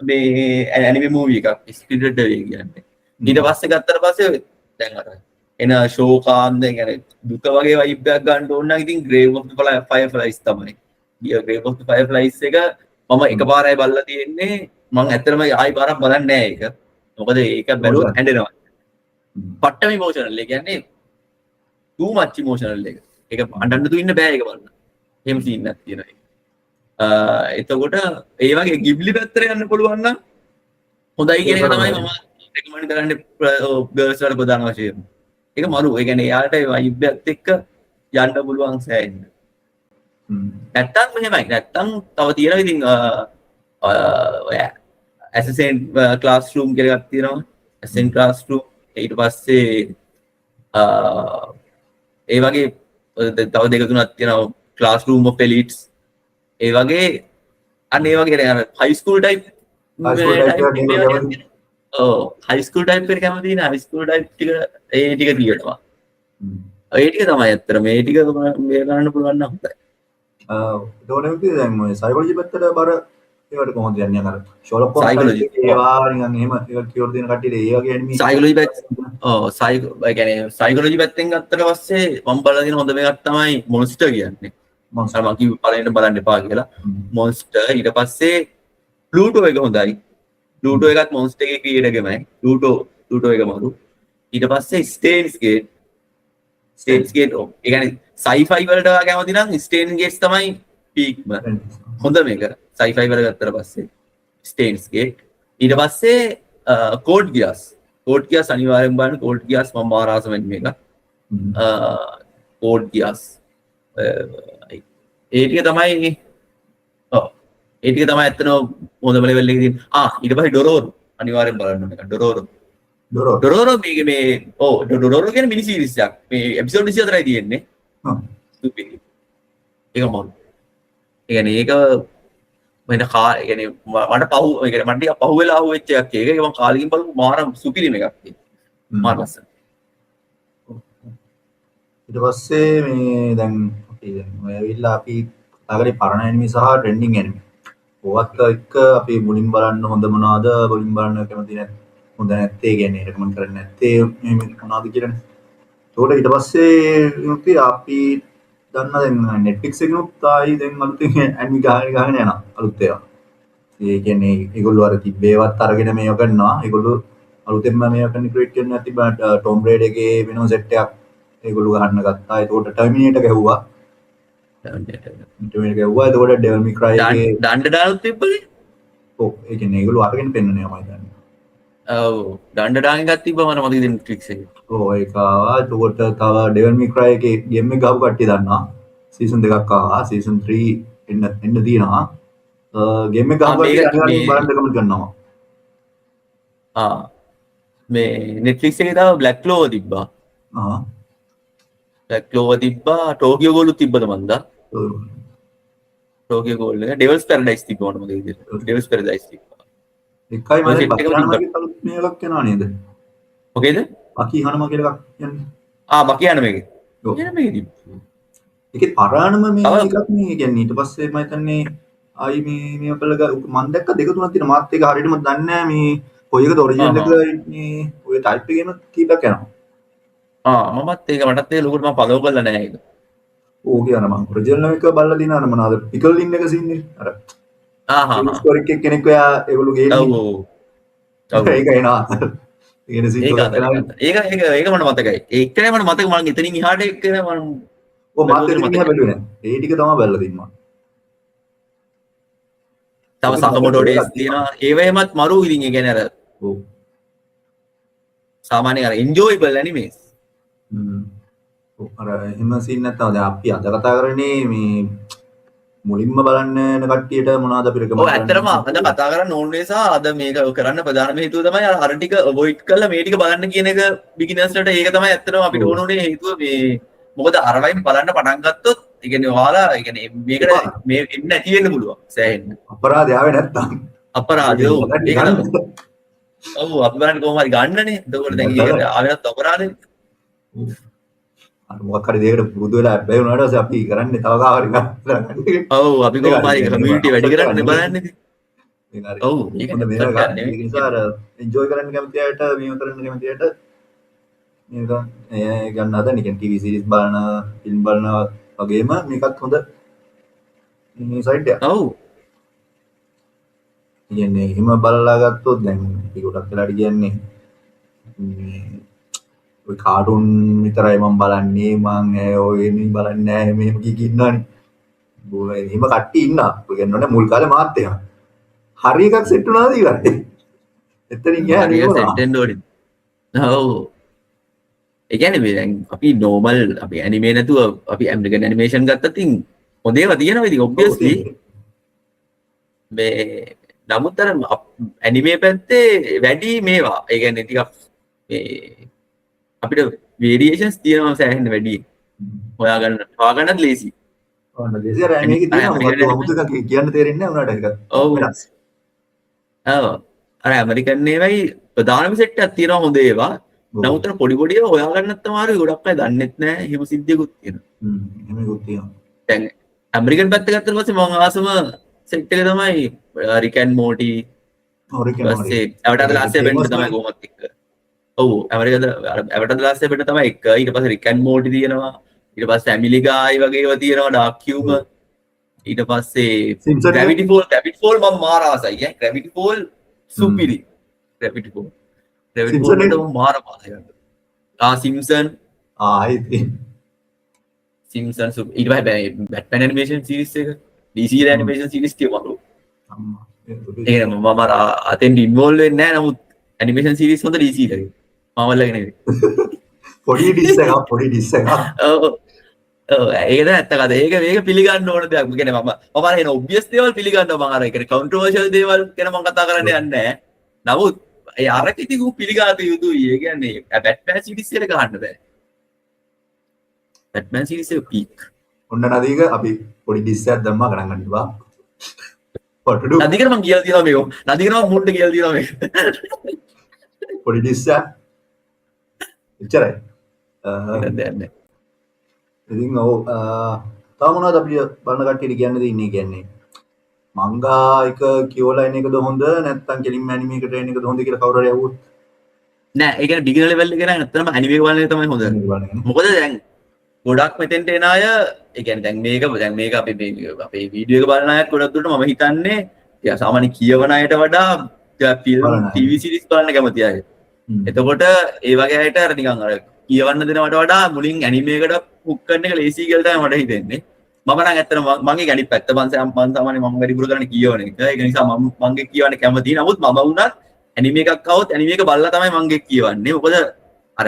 මේ ඇනිමේ මූවි එකක් ස්පිරිටඩ් අවේ කියන්නේ. ඊට පස්සේ ගත්තට පස්සේ දැන් අර එන ශෝකාන්ත ඒ කියන්නේ දුක වගේ වයිබ් එකක් ගන්න ඕන නම් ඉතින් Grave of the Fireflies තමයි. Grave of the Fireflies එක මම එකපාරයි බලලා තියෙන්නේ. මං ඇත්තටම ආයි පාරක් බලන්නේ නෑ ඒක. මොකද ඒක බැලුවොත් ඇඬෙනවා. පට්ටම ඉමෝෂනල්. ඒ කියන්නේ too much emotional එක. ඒක අඬන්න තු ඉන්න බෑ ඒක බලන්න. එහෙම සීන් එකක් තියෙනවා ඒක. එතකොට ඒ වගේ ගිබ්ලි පැත්තට යන්න පුළුවන් නම් හොඳයි කියන එක තමයි මම රෙකමන්ඩ් කරන්නේ ගර්ල්ස් වලට ප්‍රධාන වශයෙන්. ඒක මරු. ඒ කියන්නේ එයාට ඒ වයිබ් එකත් එක්ක යන්න පුළුවන් සෑහෙන්න. නැත්තම් මෙහෙමයි. නැත්තම් තව තියෙනවා ඉතින් ඔය ඇසසින් ක්ලාස්රූම් කියලා එකක් තියෙනවා. ඇසසින් ක්ලාස්රූම්, ඊට පස්සේ ඒ වගේ තව දෙක තුනක් තියෙනවා, ක්ලාස්රූම් ඔෆ් එලිට්ස් ඒ වගේ. අන්න ඒ වගේ අර හයි ස්කූල් ටයිප්. ඔව් හයි ස්කූල් ටයිප් එකට කැමති නේ. හයි ස්කූල් ටයිප් ටික ඒ ටික තියෙනවා. ඒ ටික තමයි ඇත්තට මේ ටික මේ කරන්න පුළුවන් නම් හොඳයි. එතකොට විදිහට දැන් ඔය සයිකොලොජි පැත්තට බර ඒවට කොහොමද යන්නේ අර ෂර්ලොක් හෝම්ස් සයිකොලොජි ඒවා නිකන් එහෙම ඒවා කියවලා තියෙන කට්ටියට ඒ වගේ ඇනිමි සයිකොලොජි පැත්ත, ඔව්, සයිකෝ, ඒ කියන්නේ සයිකොලොජි පැත්තෙන් ගත්තට පස්සේ මම බලලා තියෙන හොඳම එකක් තමයි මොන්ස්ටර් කියන්නේ. මොන්ස්ටර්. අර මං කිව්ව පළවෙනිට බලන්න එපා කියලා. මොන්ස්ටර්, ඊට පස්සේ ප්ලූටෝ එක හොඳයි. ප්ලූටෝ එකත් මොන්ස්ටර් එකේ ක්‍රියේටර් එකමයි. ප්ලූටෝ ප්ලූටෝ එක මරු. ඊට පස්සේ ස්ටේන්ස් ගේට්. ස්ටේන්ස් ගේට්, ඔව්. ඒ කියන්නේ සයිෆයි වලට ඔයා කැමති නම් ස්ටේන්ස් ගේට්ස් තමයි පීක්ම. හොඳ මේක සයිෆයි වල ගත්තට පස්සේ ස්ටේන්ස් ගේට්. ඊට පස්සේ කෝඩ් ගියාස්. කෝඩ් ගියාස් අනිවාර්යෙන් බලන්න. කෝඩ් ගියාස් මම මාර ආසම මේක. කෝඩ් ගියාස් ඒ ටික තමයි, ඔව්, ඒ ටික තමයි ඇත්තටම හොඳම ලෙවල් එකේ තියෙන. ආ, ඊට පස්සේ ඩොරෝරෝ අනිවාර්යෙන් බලන්න ඕන එක. ඩොරෝරෝ. ඩොරෝරෝ. ඩොරෝරෝ මේක මේ, ඔව්, ඩොරෝරෝ කියන්නේ මිනි සීරීස් එකක්. මේ එපිසෝඩ් 24යි තියෙන්නේ. සුපිරි. ඒක මරු. ඒ කියන්නේ ඒක මම කා ඒ කියන්නේ මට පහු, ඒ කියන්නේ මට ටිකක් පහු වෙලා අහුවෙච්ච එකක් ඒක. ඒක මම කාලෙකින් බලපු මාර සුපිරිම එකක් ඒක. මාර ලස්සන. ඊට පස්සේ මේ දැන් අපි දැන් ඔය ඇවිල්ලා අපි කතා කරේ පරණ ඇනිමි සහ ට්‍රෙන්ඩින් ඇනිමි. ඕවත් එක්ක අපි මුලින් බලන්න හොඳ මොනවාද, මුලින් බලන්න කැමති නැත් හොඳ නැත්තේ, කියන්නේ රෙකමන්ඩ් කරන්නේ නැත්තේ මේ මොනවාද කියලානේ. ඒකට ඊට පස්සේ විමුක්ති අපි දන්න දැන් Netflix එකනොත් ආයි දැන් අලුතෙන් ඇනිමි ගහගෙන ගහගෙන යනවා අලුත් ඒවා. ඒ කියන්නේ ඒගොල්ලෝ අර තිබ්බ ඒවත් අරගෙන මේව කරනවා. ඒගොල්ලෝ අලුතෙන්ම මේවා කරන ක්‍රියේට් කරන තිබ්බා. ටොම් රේඩර් එකේ වෙනම සෙට් එකක් ඒගොල්ලෝ ගහන්න ගත්තා. ඒතකොට ටර්මිනේටර් ගැහුවා. ටර්මිනේටර් ගැහුවා. එතකොට ඩෙවිල් මේ ක්‍රයි එකේ ඩන්ඩ ඩානුත් තිබ්බනේ. ඔව්, ඒ කියන්නේ ඒගොල්ලෝ අරගෙන පෙන්නනවා මම හිතන්නේ. ඔව්, ඩන්ඩ ඩාන් එකක් තිබ්බා මට මතකද Netflix එකේ. ඔව්, ඒක ආවා. එතකොට තව ඩෙවිල් මේ ක්‍රයි එකේ ගේම් එක ගහපු කට්ටිය දන්නවා. සීසන් දෙකක් ආවා. සීසන් 3 එන්න එන්න තියෙනවා. ගේම් එක ගහපු කට්ටිය අනිවාර්යෙන් බලන්න රෙකමන්ඩ් කරනවා. ආ, මේ Netflix එකේ තව Black Clover තිබ්බා. ආ. Black Clover තිබ්බා, Tokyo Ghoul තිබ්බද මන්දා? Tokyo Ghoul එක, Devil's Paradise තිබ්බා මට මතක විදියට. Devil's Paradise තිබ්බා. එකයි ඔය මම සෙට් එකම තිබ්බා. බකි අලුත් මේ එකක් එනවා නේද? මොකේද? බකි හනම කියලා එකක් කියන්නේ. ආ, බකි හනම එකේ. ඔව්. එන මේකේ තිබ්බා. ඒකේ පරාණම මේ තව එකක් නේ. කියන්නේ ඊට පස්සේ මම හිතන්නේ ආයි මේ මේව කළා මම දැක්ක දෙක තුනක් තියෙනවා. මාත් ඒක හරියටම දන්නේ නැහැ මේ කොයි එකද ඔරිජිනල් එක, මේ ඔය ටයිප් එකේම කීපයක් යනවා. ආ, මමත් ඒක, මටත් ඒක ලොකුට මම ෆලෝ කරලා නැහැ ඒක. ඕකේ අර මං ඔරිජිනල් එක බලලා දිනා අර මොනවාද පිකල් ඉන්න එක සීන් එක. අර ආ හා හා. ස්ටෝරි එකක් කෙනෙක් ඔයා ඒගොල්ලෝ ගේන්නේ. ඔව් ඔව්. ඔව්. ඒක එනවා. ඒ කියන්නේ සීන් ඒක එකක් එනවා. ඒක ඒක ඒක මට මතකයි. ඒ එක්කනේ මට මතක, මං එතනින් එහාට එක්කනේ මං ඔව්, මාත් එතනින් එහා බැලුවේ නෑ. ඒ ටික තමයි බලලා තින්නේ මං. තව සකමොටෝ ඩේස් තියෙනවා. ඒව එහෙමත් මරු ඉතින්. ඒ කියන්නේ අර ඔව්. සාමාන්‍යයෙන් අර එන්ජොයබල් ඇනිමේස්. ඔව්, අර එහෙම සීන් නැත්තම් දැන් අපි අද කතා කරන්නේ මේ මුලින්ම බලන්න යන කට්ටියට මොනවද අපි රෙකමන්ඩ් ඔව්, ඇත්තටම අද කතා කරන්න ඕන නිසා අද මේක කරන්න ප්‍රධානම හේතුව තමයි අර අර ටික අවොයිඩ් කරලා මේ ටික බලන්න කියන එක බිගිනර්ස්ලට. ඒක තමයි ඇත්තටම අපිට ඕන උනේ හේතුව. මේ මොකද අරවයින් බලන්න පටන් ගත්තොත්, ඒ කියන්නේ ඔයාලා, ඒ කියන්නේ මේකට මේ එන්න නැති වෙන්න පුළුවන් සෑහෙන්න. අපරාධය ආවේ නැත්තම්. අපරාධය, ඔව්, ඒක තමයි. ඔව්, අපි බලන්නේ කොහොම හරි ගන්නනේ. එතකොට දැන් ඒක ආවේ නැත්නම් අපරාධනේ. අර මොකක් හරි දෙයකට පුරුදු වෙලා හැබැයි වුණාට පස්සේ අපි කරන්නේ තව කාව හරි ගන්න. ඔව්, අපි කොහොම හරි කමියුනිටි වැඩි කරන්න බලන්නේ ඉතින්. ඒක හරි. ඔව්, ඒක හොඳ මේක නැත්තම් ගන්න. නෙමෙයි. ඒක නිසා අර එන්ජොයි කරන්න කැමති අයට, මේව කරන්න කැමති අයට මේක ඒ ගන්න හදන, කියන්නේ ටීවී සීරීස් බලන, ෆිල්ම් බලන වගේම මේකත් හොඳ මේ සයිඩ් එකක්. ඔව්. කියන්නේ එහෙම බලලා ගත්තොත් දැන් අපි ගොඩක් වෙලාට කියන්නේ මේ ඔය කාටුන් විතරයි මං බලන්නේ, මං ඔය මේ බලන්නේ නෑ මෙහෙම කී කී ඉන්නවනේ. බෝ එහෙම කට්ටිය ඉන්නවා. ඔය කියන්නේ මුල් කාලේ මාත් එහෙම. හරි එකක් සෙට් වුණාද ඉවරයි. එතනින් එහා හරියට නිවනවා. සෙට් වෙන්න ඕනේ. ඔව්. ඒ කියන්නේ මේ දැන් අපි නෝමල් අපි ඇනිමේ නැතුව අපි ඇමරිකන් ඇනිමේෂන් ගත්තත් ඉතින් හොඳ ඒවා තියෙනවා ඉතින් ඔබ්වියස්ලි. මේ නමුත් අර ඇනිමේ පැත්තේ වැඩි මේවා. ඒ කියන්නේ ටිකක් මේ අපිට වේරියේෂන්ස් තියෙනවා සෑහෙන්න වැඩි. හොයාගන්න හොයාගන්නත් ලේසි. ඔන්න ලේසි. අර ඇනිමේ එකේ තියෙනවා මොකක්ද අමුතු එකක් කියන්න තේරෙන්නේ නැහැ උනාට ඒක. ඔව්. වෙනස්. ඔව්. අර ඇමරිකන් ඒවායි ප්‍රධානම සෙට් එකක් තියෙනවා හොඳ ඒවා. නමුත් අර පොඩි පොඩි ඒවා හොයාගන්නත් අමාරුයි. ගොඩක් අය දන්නෙත් නෑ. එහෙම සිද්ධියකුත් තියෙනවා. එහෙම එකකුත් තියෙනවා. දැන් ඇමරිකන් පැත්ත ගත්තට පස්සේ මං ආසම සෙට් එක තමයි රික් ඇන්ඩ් මෝටි. ඔව්, රික් ඇන්ඩ් ඊට මෝටි. පස්සේ ඇවටාර් ද ලාස්ට් ඒක එයාබෙන්ඩර් ෆේමස් තමයි නේ. කොහොමත් එක්ක. ඔව්, ඇවටාර් ද ලාස්ට් එයාබෙන්ඩර් තමයි එක්ක. ඊට පස්සේ රික් ඇන්ඩ් මෝටි තියෙනවා. ඊට පස්සේ ෆැමිලි ගායි වගේ ඒවා තියෙනවා, ඩාර්ක් හියුමර්. ඊට පස්සේ සිම්ප්සන් එක? ග්‍රැවිටි ෆෝල්, ග්‍රැවිටි ෆෝල් මම මාර ආසයි ඈ. ග්‍රැවිටි ෆෝල් සුපිරි. ග්‍රැවිටි ෆෝල්, ග්‍රැවිටි ෆෝල් සිම්ප්සන් එක? වලට මම මාර ආසයි. ආ, සිම්ප්සන්. ආ, ඉතින් සිම්ප්සන් ඊට පස්සේ බැට්මැන් ඇනිමේෂන් සීරීස් එක, DC animation series ටික මරු. අම්මා, ඒ සුපිරි. ඒ කියන්නේ මම අර අතෙන්ට ඉන්වෝල්ව් වෙන්නේ නැහැ. නමුත් ඇනිමේෂන් සීරීස් හොඳ DC එකේ. මාවල් එක නෙවෙයි. පොඩි ඩිස් එකක්, පොඩි ඩිස් එකක්. ඔව් ඔව්, ඒක තමයි ඇත්ත කතාව. ඒක මේක පිළිගන්න ඕන දෙයක්. ඒ කියන්නේ මම අර එන ඔබ්වියස් දේවල් පිළිගන්නවා. මම අර ඒ කියන්නේ කන්ට්‍රොවර්ෂල් දේවල් ගැන මම කතා කරන්න යන්නේ නැහැ. නමුත් ඒ අරක ඉතින් ඌ පිළිගත යුතුයි. ඒ කියන්නේ බැට්මෑන් සීරීස් එකට ගහන්න බෑ. බැට්මෑන් සීරීස් එක පීක්. ඔන්න නදීක අපි පොඩි ඩිස් එකක් දැම්මා, ගණන් ගන්න එපා. What to do? නදීකට මං කියලා තියෙනවා මේක. නදීකට මං මුණ්ඩ කියලා තියෙනවා මේක. පොඩි ඩිස් එකක්. එච්චරයි. ඒක දෙයක් නෑ. ඉතින් ඔව්, තව මොනවද අපි බලන කට්ටියට කියන්න තියෙන්නේ? කියන්නේ මංගා එක කියවලා එන එකද හොඳ නැත්නම් කෙලින්ම ඇනිමේ එකට එන එකද හොඳ කියලා කවුරු හරි ඇහුවොත්? නෑ, ඒ කියන්නේ බිගිනර් ලෙවල් එකේ නම් ඇත්තටම ඇනිමේ එක බලන එක තමයි හොඳ. ඇනිමේ බලන එක නේ. මොකද දැන් ගොඩක් මෙතෙන්ට එන අය, ඒ කියන්නේ දැන් මේක අපි මේ අපේ වීඩියෝ එක බලන අයත් ගොඩක් දුරට මම හිතන්නේ ටිකක් සාමාන්‍ය කියවන අයට වඩා ටිකක් ෆිල්ම් බලන අය. ටීවී සීරීස් බලන්න කැමති අය. එතකොට ඒ වගේ අයට අර නිකන් අර කියවන්න දෙනවට වඩා මුලින් ඇනිමේ එකට හුක් කරන එක ලේසි කියලා තමයි මට හිතෙන්නේ. මම නම් ඇත්තටම මගේ අනිත් පැත්ත මං සාමාන්‍යයෙන් මම වැඩිපුර කරන්නේ කියවන එක. ඒක නිසා මම මගේ කියවන්න කැමතියි. නමුත් මම වුණත් ඇනිමේ එකක් આવොත් ඇනිමේ එක බලලා තමයි මං කියවන්නේ. මොකද අර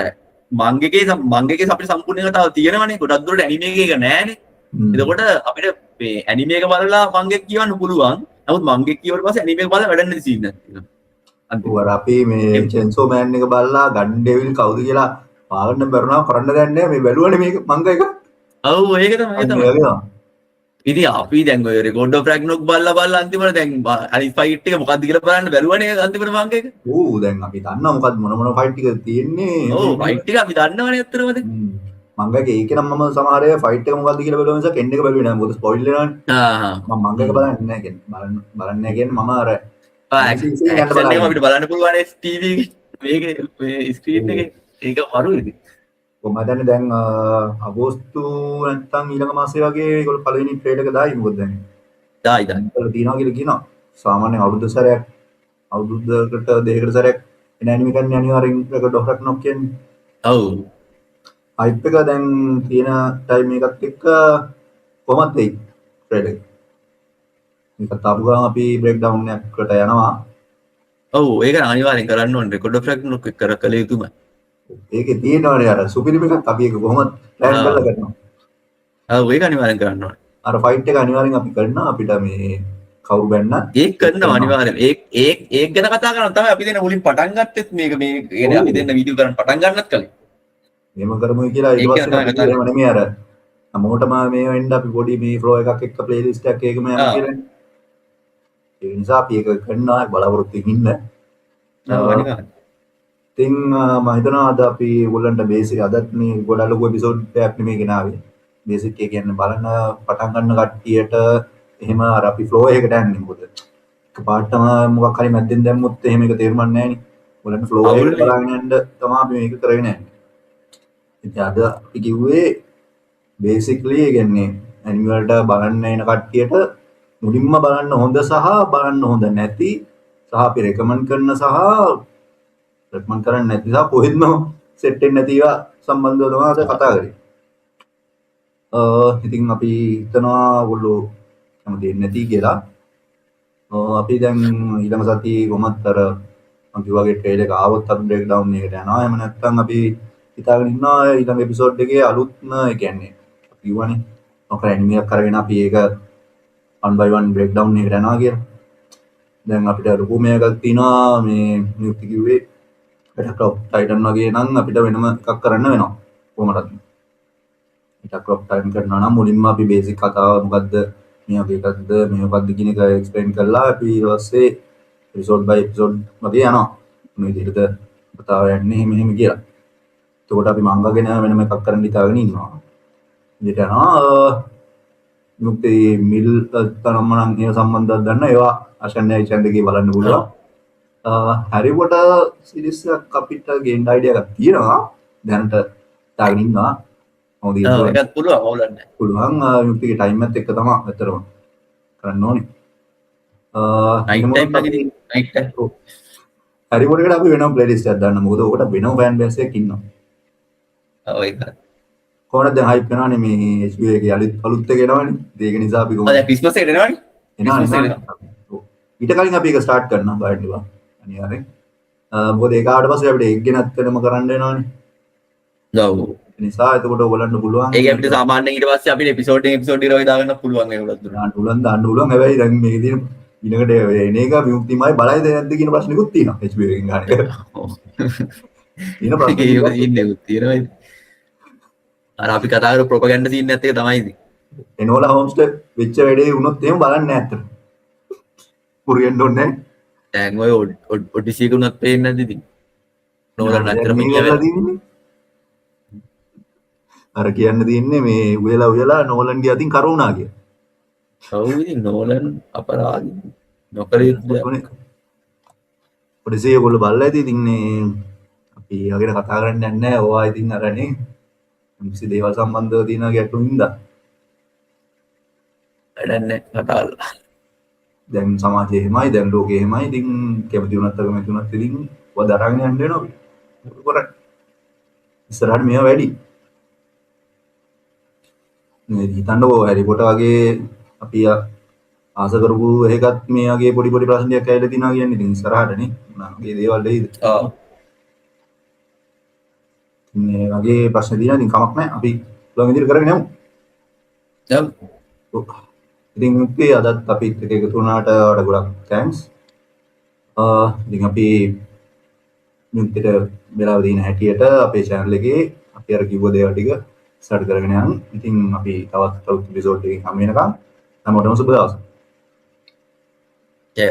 මංගකේ අපිට සම්පූර්ණ කතාව තියෙනවනේ. ගොඩක් දුරට ඇනිමේ එකේ ඒක නෑනේ. එතකොට අපිට මේ ඇනිමේ එක බලලා මංගෙ කියවන්න පුළුවන්. නමුත් මංගෙ කියවුවට පස්සේ ඇනිමේ එක බලලා වැඩක් නැති සීන් එකක් තියෙනවා. ඔව්, අර අපි මේ චෙන්සෝ මෑන් එක බලලා ගන් ඩෙවිල් කවුද කියලා පාගන්න බැරුණා, කරන්න දෙයක් නෑ, මේ බැලුවනේ මේක මංගා එක. ඔව්, ඒක තමයි, ඒක අන්න තමයි. ඒ වගේ තමයි. ඉතින් අපි දැන් ඔය රෙකෝඩ් ඔෆ් රැග්නොක් බලලා බලලා අන්තිමට දැන් අනිත් ෆයිට් එක මොකද්ද කියලා බලන්න බැලුවනේ අන්තිමට මංගා එක. ඔව්, දැන් අපි දන්නවා මොකද්ද මොන මොන ෆයිට් ටිකද තියෙන්නේ. ඔව්, ෆයිට් ටික අපි දන්නවනේ ඇත්තටම දැන්. මංගා එකේ ඒකේ නම් මම සමහර අය ෆයිට් එක මොකද්ද කියලා බැලුවා මිසක් එන්ඩ් එක බැලුවේ නෑ. මොකද ස්පොයිල් වෙනවනේ. ආ. මම මංගා එක බලන්නේ නෑ කියන්නේ. බලන්නේ නෑ කියන්නේ මම අර ඇක්ෂන් එක අපිට බලන්න පුළුවන් ටීවී මේකේ මේ ස්ක්‍රීන් එකේ. ඒක මරු ඉතින්. කොහොමද හදන්නේ දැන් අගෝස්තු නැත්තම් ඊළඟ මාසේ වගේ ඒගොල්ලෝ පළවෙනි ට්‍රේලර් එක දායි. මොකද දැන් දායි දායි. ඒගොල්ලෝ තියනවා කියලා කියනවා. සාමාන්‍යයෙන් අවුරුද්ද සැරයක්, අවුරුද්දකට දෙකකට සැරයක් එන ඇනිමේ එකක් නේ අනිවාර්යෙන් රෙකෝඩ් ඔෆ් රැග්නොක් කියන්නේ. ඔව්. හයිප් එක දැන් තියෙන ටයිම් එකත් එක්ක කොහොමද වෙයි ට්‍රේලර් එක. මේකත් ආපු ගමන් අපි බ්‍රේක් ඩවුන් එකකට යනවා. ඔව්, ඒක අනිවාර්යෙන් කරන්න ඕනේ. රෙකෝඩ් ඔෆ් රැග්නොක් එක කර කළ යුතුමයි. ඒකේ තියෙනවනේ අර සුපිරිම එකක්, අපි ඒක කොහොමද ප්ලෑන් කරලා කරනවා. ඔව්, ඒක අනිවාර්යෙන් කරන්න ඕනේ. අර ෆයිට් එක අනිවාර්යෙන් අපි කරනවා, අපිට මේ කවුරු බැන්නත් ඒක කරනවා අනිවාර්යෙන්. ඒ ඒ ඒක ගැන කතා කරන් තමයි අපි දෙන්න මුලින් පටන් ගත්තෙත් මේක. මේ කියන්නේ අපි දෙන්න වීඩියෝ කරන්න පටන් ගන්නත් කලින්. මෙහෙම කරමු කියලා ඊට ඒක පස්සේ තමයි අපි කතා එහෙම නෙමෙයි, අර හැමෝටම මේ වෙන්න අපි පොඩි මේ ෆ්ලෝ එකක් එක්ක ප්ලේලිස්ට් එකක් ඒකම යමු කියලා. ඒ නිසා අපි ඒක කරනවා බලාපොරොත්තු වෙමින් ඉන්න. ඔව්, අනිවාර්යෙන්. ඉතින් මම හිතනවා අද අපි ඔයගොල්ලන්ට බේසික්, අදත් මේ ගොඩක් ලොකු එපිසෝඩ් එකක් නෙමෙයි ගෙනාවේ. බේසික් ඒ කියන්නේ බලන්න පටන් ගන්න කට්ටියට එහෙම අර අපි ෆ්ලෝ එකකට යන්නේ. මොකද එකපාරටම මොකක් හරි මැද්දෙන් දැම්මොත් එහෙම එක තේරුමක් නැහැ නේ. ඔයගොල්ලන්ට ෆ්ලෝ එකට අවුල්නේ. බලාගෙන යන්න තමයි අපි මේක කරගෙන යන්නේ. ඉතින් අද අපි කිව්වේ බේසික්ලි ඒ කියන්නේ ඇනිමේ වලට බලන්න එන කට්ටියට මුලින්ම බලන්න හොඳ සහ බලන්න හොඳ නැති සහ අපි රෙකමන්ඩ් කරන සහ රෙකමන්ඩ් කරන්නේ නැති සහ කොහෙත්ම සෙට් වෙන්නේ නැති ඒවා සම්බන්ධව තමයි අද කතා කරේ. ඉතින් අපි හිතනවා ඔයගොල්ලෝ කැමති වෙන්නේ නැති කියලා. අපි දැන් ඊළඟ සතියේ කොහොමත් අර මං කිව්වා වගේ ට්‍රේලර් එක ආවොත් අපි බ්‍රේක් ඩවුන් එකට යනවා. එහෙම නැත්නම් අපි හිතාගෙන ඉන්නවා ඊළඟ එපිසෝඩ් එකේ අලුත්ම, ඒ කියන්නේ අපි කිව්වනේ මොකක් හරි ඇනිමේ එකක් අරගෙන අපි ඒක one by one break down එකට යනවා කියලා. දැන් අපිට ලොකු මේකක් තියෙනවා, මේ නියුක්ති කිව්වේ ඇටැක් ඔෆ් ටයිටන් වගේ නම් අපිට වෙනම එකක් කරන්න වෙනවා. කොහොමදත් ඇටැක් ඔෆ් ටයිටන් කරනවා නම් මුලින්ම අපි බේසික් කතාව මොකද්ද, මේ වගේ එකක්ද, මේ මොකද්ද කියන එක එක්ස්ප්ලেইন කරලා අපි ඊට පස්සේ එපිසෝඩ් බයි එපිසෝඩ් වගේ යනවා. මේ විදිහට කතාව යන්නේ එහෙම එහෙම කියලා. එතකොට අපි මංගා ගැන වෙනම එකක් කරන්න හිතාගෙන ඉන්නවා. විදිහට යනවා. විමුක්තියේ මිල් තරම්ම නම් ඒව සම්බන්ධව දන්න ඒවා අශන්‍යයි චැනල් එකේ බලන්න පුළුවන්. හැරි පොටර් සීරීස් එකක් අපිට ගේන්න අයිඩියා එකක් තියෙනවා. දැනට තාගෙන ඉන්නවා. කොහොමද ඔව් ඒකත් පුළුවන් අවුලක් නැහැ. පුළුවන් විමුක්තිගේ ටයිම් එකත් එක්ක තමයි ඇත්තටම කරන්න ඕනේ. නයිට් ටයිම් එකේ නයිට් ටයිම්. හැරි පොටර් එකට අපි වෙනම ප්ලේලිස්ට් එකක් දාන්න. මොකද ඕකට වෙනම ෆෑන් බේස් එකක් ඉන්නවා. ඔව් ඒක. කොහොමද දැන් හයිප් වෙනවනේ මේ HBO එකේ අලුත් එක එනවනේ. ඒක නිසා අපි කොහොමද දැන් ක්‍රිස්මස් එකට එනවනේ. එනවා. ඊට කලින් අපි ඒක ස්ටාර්ට් කරනවා බලන්න බා. අනිවාර්යෙන්. මොකද ඒක ආවට පස්සේ අපිට ඒක ගැනත් වෙනම කරන්න වෙනවනේ. ඔව්. ඒ නිසා එතකොට ඔයගොල්ලන්ට පුළුවන්. ඒක අපිට සාමාන්‍යයෙන් ඊට පස්සේ අපිට එපිසෝඩ් එකෙන් එපිසෝඩ් එකට වගේ දාගන්න පුළුවන් ඒගොල්ලොත්. දාන්න පුළුවන් දාන්න පුළුවන්. හැබැයි දැන් මේකේ තියෙන ඊළඟට එන එක විමුක්තිමයි බලයිද නැද්ද කියන ප්‍රශ්නිකුත් තියෙනවා HBO එකෙන් ගන්න එක. තියෙන ප්‍රශ්න ඒක ඉන්නේ තියෙනවා. අර අපි කතා කරපු ප්‍රොපගැන්ඩා සීන් එකත් එක තමයි ඉතින්. එනෝලා හෝම්ස්ට වෙච්ච වැඩේ වුණොත් එහෙම බලන්නේ නැහැ ඇත්තට. පුරියෙන්න ඕනේ නැහැ. දැන් ඔය ඔඩිසි එක උනත් පේන්නේ නැද්ද ඉතින්? නෝලන් ඇත්තටම වෙලා තියෙන්නේ. අර කියන්න තියෙන්නේ මේ උයලා උයලා නෝලන්ගේ අතින් කර වුණා කියලා. ඔව් ඉතින් නෝලන් අපරාධ නොකර යුතු දෙයක්. ඔඩිසි ඔයගොල්ලෝ බලලා ඇති. ඉතින් මේ අපි ඒවා ගැන කතා කරන්න යන්නේ නැහැ. ඕවා ඉතින් අරනේ කිසි දේවල් සම්බන්ධව තියෙන ගැටලු හින්දා. වැඩක් නැහැ කතා කරලා. දැන් සමාජය එහෙමයි, දැන් ලෝකය එහෙමයි. ඉතින් කැමති වුණත් අකමැති වුණත් ඉතින් ඔය දරාගෙන යන්න වෙනවා අපිට. මොකද කරන්නේ? ඉස්සරහට මේවා වැඩි. මේ හිතන්නකෝ හැරි පොටර් වගේ අපි ආස කරපු එකත් මේ වගේ පොඩි පොඩි ප්‍රශ්න ටිකක් ඇවිල්ලා තිනවා කියන්නේ ඉතින් ඉස්සරහට නේ. මොනවා වගේ දේවල් එයිද? ඔව්. මේ වගේ ප්‍රශ්න තියෙනවා ඉතින් කමක් නැහැ. අපි පුළුවන් විදිහට කරගෙන යමු. යමු. ඔව්. ඉතින් මුක්ති අදත් අපිත් එක්ක එකතු වුණාට ඔයාලට ගොඩක් thanks. ඉතින් අපි මුක්තිට වෙලාව තියෙන හැටියට අපේ channel එකේ අපි අර කිව්ව දේවල් ටික ස්ටාර්ට් කරගෙන යමු. ඉතින් අපි තවත් අලුත් එපිසෝඩ් එකකින් හමු වෙනකම් හැමෝටම සුබ දවසක්. ජය.